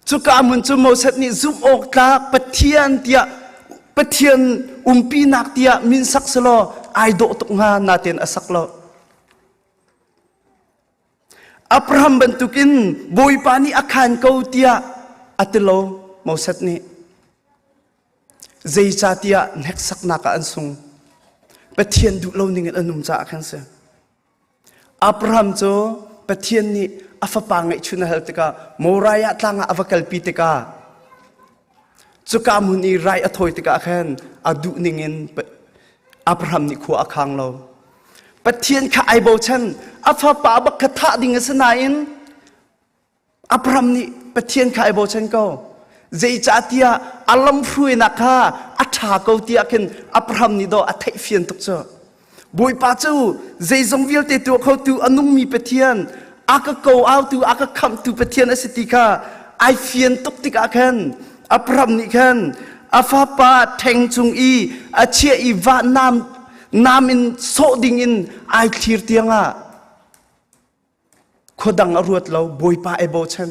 Cuka hmun cu Moses nih zumh awk tlak Pathian tiah Pathian umpinak tiah min sak selaw ai dawh tuk hnga natein a sak lo. Abraham bantukin Bawipa nih a khaan ko tiah a ti lo Moses nih. Zeicahtiah hneksaknak ah an sung. Pathian duh lo ning in an um caah khan si. Abraham cu Pathian nih a fapa ngeihchun a hal tikah Moriah tlang ah a va kalpi tikah cuka hmun i rai a thawi tikah khan a duh ning in Abraham nih khua a khang lo. Pathian kha ai bochan a fapa bak kha thah ding a si nain Abraham nih Pathian kha ai bochan ko. Zeicahtiah a lamhruainak kha a ṭha ko tiah khin Abraham nih dawh a theihfian tuk cu. Bawipa cu zeizong vialte tuah khotu a nungmi Pathian, a ka ko autu, a ka khamhtu Pathian a si ti kha ai fian tuk tikah khan Abraham nih khan a fapa ṭheng cung i a chiah i va nam nam in sawh dingin ai thlir tiangah Khua dang a ruat lo, Bawipa ai bochan.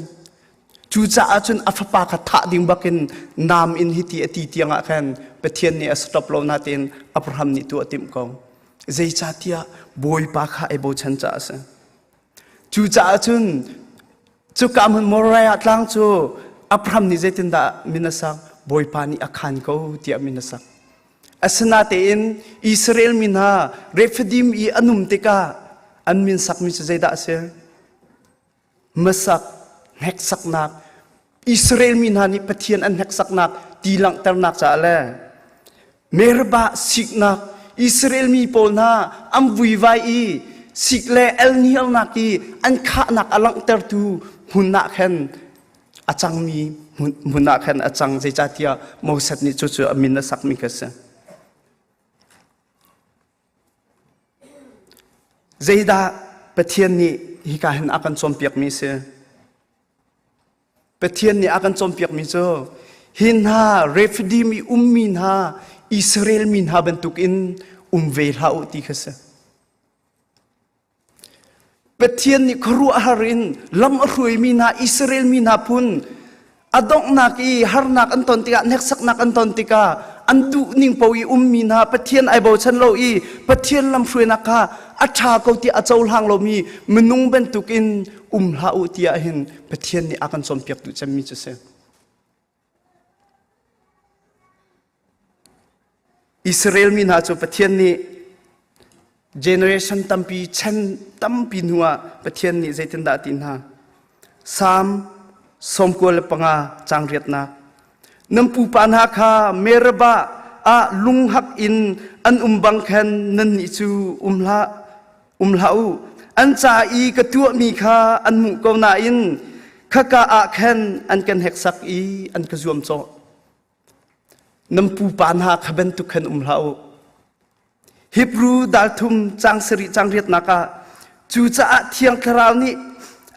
Cucaah cun a fapa kha thah ding bakin nam in hiti a ti tiang ah khan Pathian nih a stop lo natein Abraham nih tu a timh ko. Zeicahtiah Bawipa kha ai bochan caah a si. Cucaah cun cuka hmun Moriah tlang cu Abraham nih zeitindah min a sak? Bawipa nih a khan ko tiah min a sak. Asinatein Israel mi hna Rephidim i an um tikah an min sakmi cu zeidah a si? Masak hneksaknak Israel mi hna nih Pathian an hneksaknak ti langhternak caah le Meribah siknak Israel mi pawl hna an vuivai i sik le elnialnak i an khahnak a langhtertu hmun ah khan a cangmi hmun ah khan a cang zeicahtiah Moses nih cucu a min a sakmi kha a si. Zeidah Pathian nih hika hin a kan cawnpiakmi a si? Pathian nih a kan cawnpiakmi cu hi hna Rephidim i ummi hna Israel mi hna bantukin um ve hlah u ti kha si. Pathian nih khuaruahhar in lam a hruaimi hna Israel mi hna phun a donghnak i harnak an ton tikah hneksaknak an ton tikah an duh ning paoh i ummi hna Pathian ai bochan lo i Pathian lamhruainak kha a ṭha ko tiah a cohlang lomi minung bantukin um hlah u tiah hin Pathian nih a kan cawnpiak duh cemmi cu si. Israel mi hna cu Pathian nih generation tampi chan tampi hnuah Pathian nih zeitindah a ti hna? Salm 95 caang riatnak Nan pupa hna kha Meribah ah lunghak in an um bang khan nannih cu um hlah um hlah u. An ca i ka tuahmi kha an hmuh ko nain khaka ah khan an kan heksak i an ka zuamcawh. Nan pupa hna kha bantuk khan um hlah u. Hebru dal thum cang sarih cang riatnak ah cucaah Thiang Thlarau nih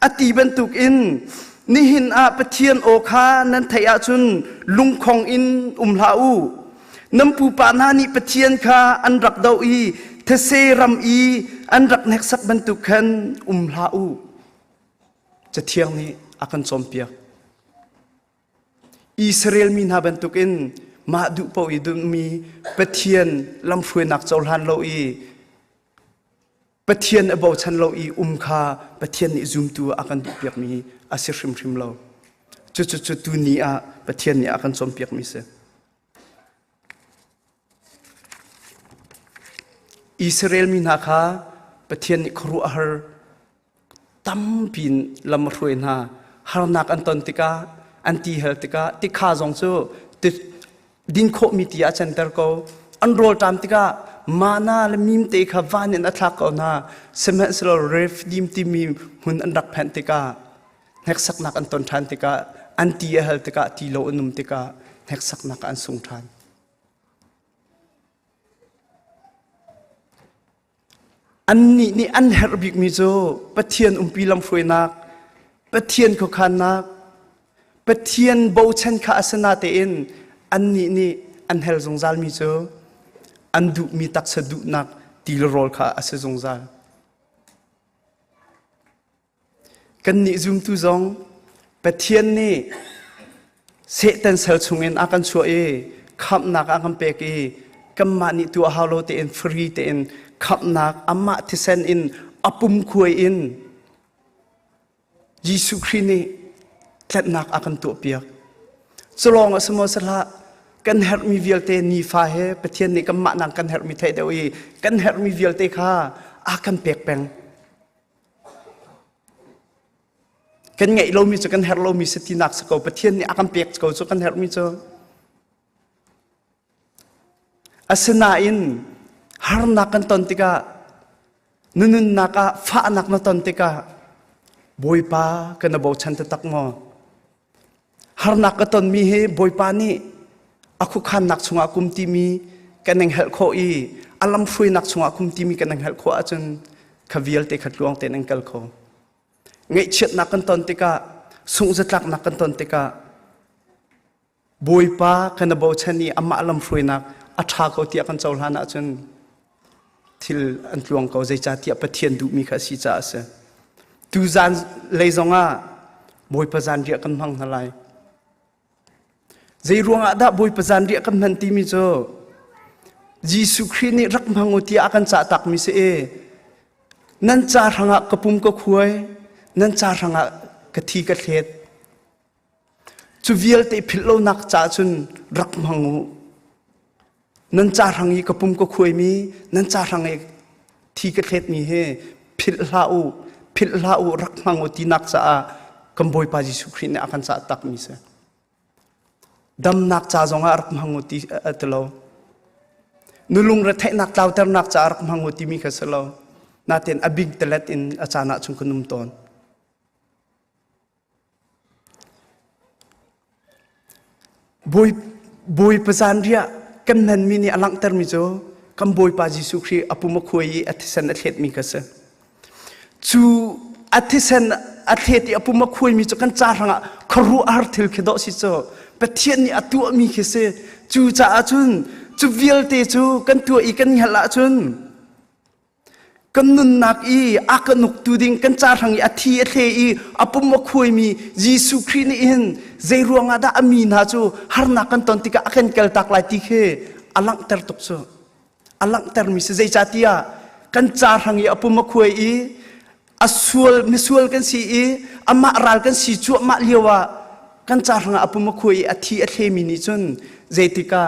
a ti bantukin nihin ah Pathian aw kha nan theih ahcun lungkhong in um hlah u. Nan pupa hna nih Pathian kha an rak doh i these ram i an rak hneksak bantuk khan um hlah u. Cathiang nih a kan cawnpiak. Israel mi hna bantukin mah duh paoh i duhmi Pathian lamhruainak cohlan lo i Pathian a bochan lo i um kha Pathian nih zumtu a kan duhpiakmi a si hrimhrim lo. Cucu cu tuni ah Pathian nih a kan cawnpiakmi si. Israel mi hna kha Pathian nih khuaruahhar tampi in lam a hruai hna. Harnak an ton tikah, an ti hal tikah, tikha zong cu din khawhmi ti ah a canter ko. An rawlṭam tikah mana le mim te kha van in a thlak ko hna. Sihmanhsehlaw Rephidim timi hmun an rak phanh tikah hneksaknak an ton ṭhan tikah an ti a hal tikah ti lo an um tikah hneksaknak ah an sung ṭhan. Annih nih an herh bikmi cu Pathian umpi lamhruainak, Pathian khuakhannak, Pathian bochan kha a si natein annih nih an hel zungzalmi cu an duhmi taksa duhnak ti le rawl kha a si zungzal. Kannih zumtu zong Pathian nih Satan sal chungin a kan chuah i khamhnak a kan pek i kanmah nih tuah hau lo tein free tein khamhnak amah thisen in a pum khuai in Jesuh Khrih nih tlanhnak a kan tuahpiak. Culawng a si maw si hlah kan herhmi vialte nifa he Pathian nih kanmah nang kan herhmi theih deuh i kan herhmi vialte kha a kan pek peng. Kan ngeih lomi cu kan herh lomi si tinak si ko. Pathian nih a kan pek ko cu kan herhmi cu. Asinain harnak kan ton tikah na nunnak ah fahnak na ton tikah Bawipa kan na bochan taktak maw? Harnak ka tonmi hi Bawipa nih a khuakhannak chungah kum timi kan ing helh khawh i a lamhruainak chungah kum timi kan ing helh khawh ahcun kha vialte kha tluang tein an kal kho. Ngaihchiatnak kan ton tikah, sunghzatlaknak kan ton tikah Bawipa kan i bochan i amah lamhruainak a ṭha ko tiah kan cohlan ahcun thil an tluang ko zeicahtiah Pathian duhmi kha a si caah a si. Tuzan lei zongah Bawipa zanriah kan hmang hna lai. Zei ruangah dah Bawipa zanriah kan hman timi cu Jesuh Khrih nih rak hmang u tiah a kan cah takmi si i nan ca hrangah ka pum ka khuai, nan ca hrangah ka thi ka thlet. Cu vialte philh lonak caah cun rak hmang u. Nan ca hrang i ka pum ka khuaimi, nan ca hrang i thi ka thletmi hi philh hlah u, philh hlah u, rak hmang u tinak caah kan Bawipa Jesuh Khrih nih a kan cah takmi si. Damnak ca zongah rak hmang u ti a ti lo. Nulung retheihnak tlauternak caah rak hmang u timi kha si lo. Natin a bing telet in a caan ah chung kan um tawn. Bawipa zanriah kan hmanmi nih a langhtermi cu kan Bawipa Jesuh Khrih a pum a khuai i a thisen a thletmi kha si. Cu a thisen a thlet i a pum a khuaimi cu kan ca hrangah khuaruahhar thil khi dawh si cu Pathian nih a tuahmi khi si. Cu caah cun cu vialte cu kan tuah i kan hngalh ahcun Kan nunnak i a kan uktu ding kan ca hrang i a thi a thle i a pum a khuaimi Jesuh Khrih nih hin zei ruangah dah a mi hna cu harnak kan ton tikah a kan kaltak lai ti khi a langhter tuk cu. A langhtermi si zeicahtiah kan ca hrang i a pum a khuai i a sual misual kan si i amah ral kan si cuahmah lio ah kan ca hrangah a pum a khuai i a thi a thlemi nih cun zeitikah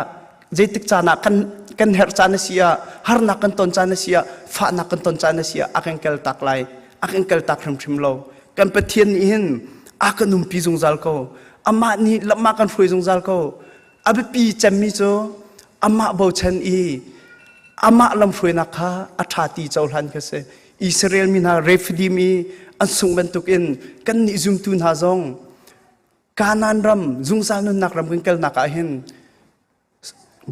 zeitik caan ah kan kan herh caan a si ah harnak kan ton caan a si ah fahnak kan ton caan a si ah a kan kaltak lai a kan kaltak hrimhrim lo kan Pathian nih hin a kan umpi zungzal ko amah nih lamah kan hruai zungzal ko a biapi cemmi cu amah bochan i amah lamhruainak kha a ṭha ti cohlan kha si Israel mi hna Rephidim i an sungh bantukin kannih zumtu hna zong Kanaan ram zungzal nunnak ram kan kalnak ah hin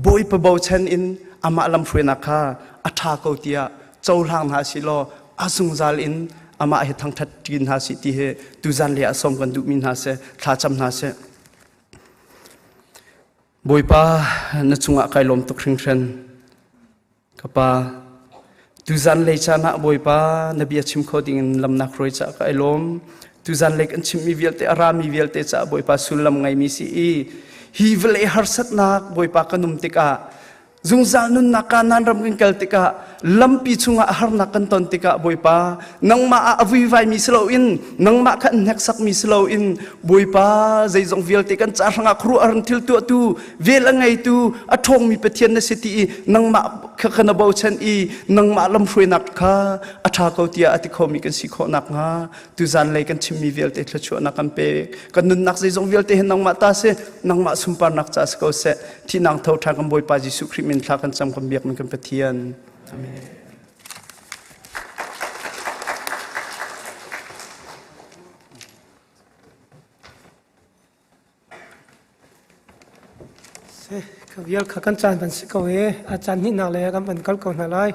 Bawipa bochan in amah lamhruainak kha a ṭha ko tiah cohlang hna si law a zungzal in amah hi thangṭhat ṭin hna sih ti hi tuzan le ah sawm kan duhmi hna seh thlacam hna seh. Bawipa na cungah kai lawm tuk hringhran. Ka pa, tuzan lei caan ah Bawipa na bia chim kho dingin lam na hruai caah ka i lawm. Tuzan lei kan chimmi vialte a rami vialte caah Bawipa sullam ngeimi si i hi vawlei harsatnak Bawipa kan um tikah zungzal nunnak Kanaan ram kan kal tikah lampi chungah harnak kan ton tikah Bawipa nangmah ah a vuivaimi si loin nangmah kha an hneksakmi si loin Bawipa zeizong vialte kan ca hrangah khuaruahhar thil tuahtu vel a ngeitu a ṭhawngmi Pathian na si ti i nangmah kha kana bochan i nangmah lamhruainak kha a ṭha ko tiah a ti khomi kan si khawh nakhnga tuzan lei kan chimmi vialte thluachuahnak kan pek kan nunnak zeizong vialte hi nangmah ta si nangmah sunparnak ca si ko seh thihnak tho ṭhan kan Bawipa Jesuh Khrih min thla kan cam kan biak min kan Pathian Amen. Ka vial kha kan caan van si ko i a caan hnihnak lei ah kan van kal ko hna lai.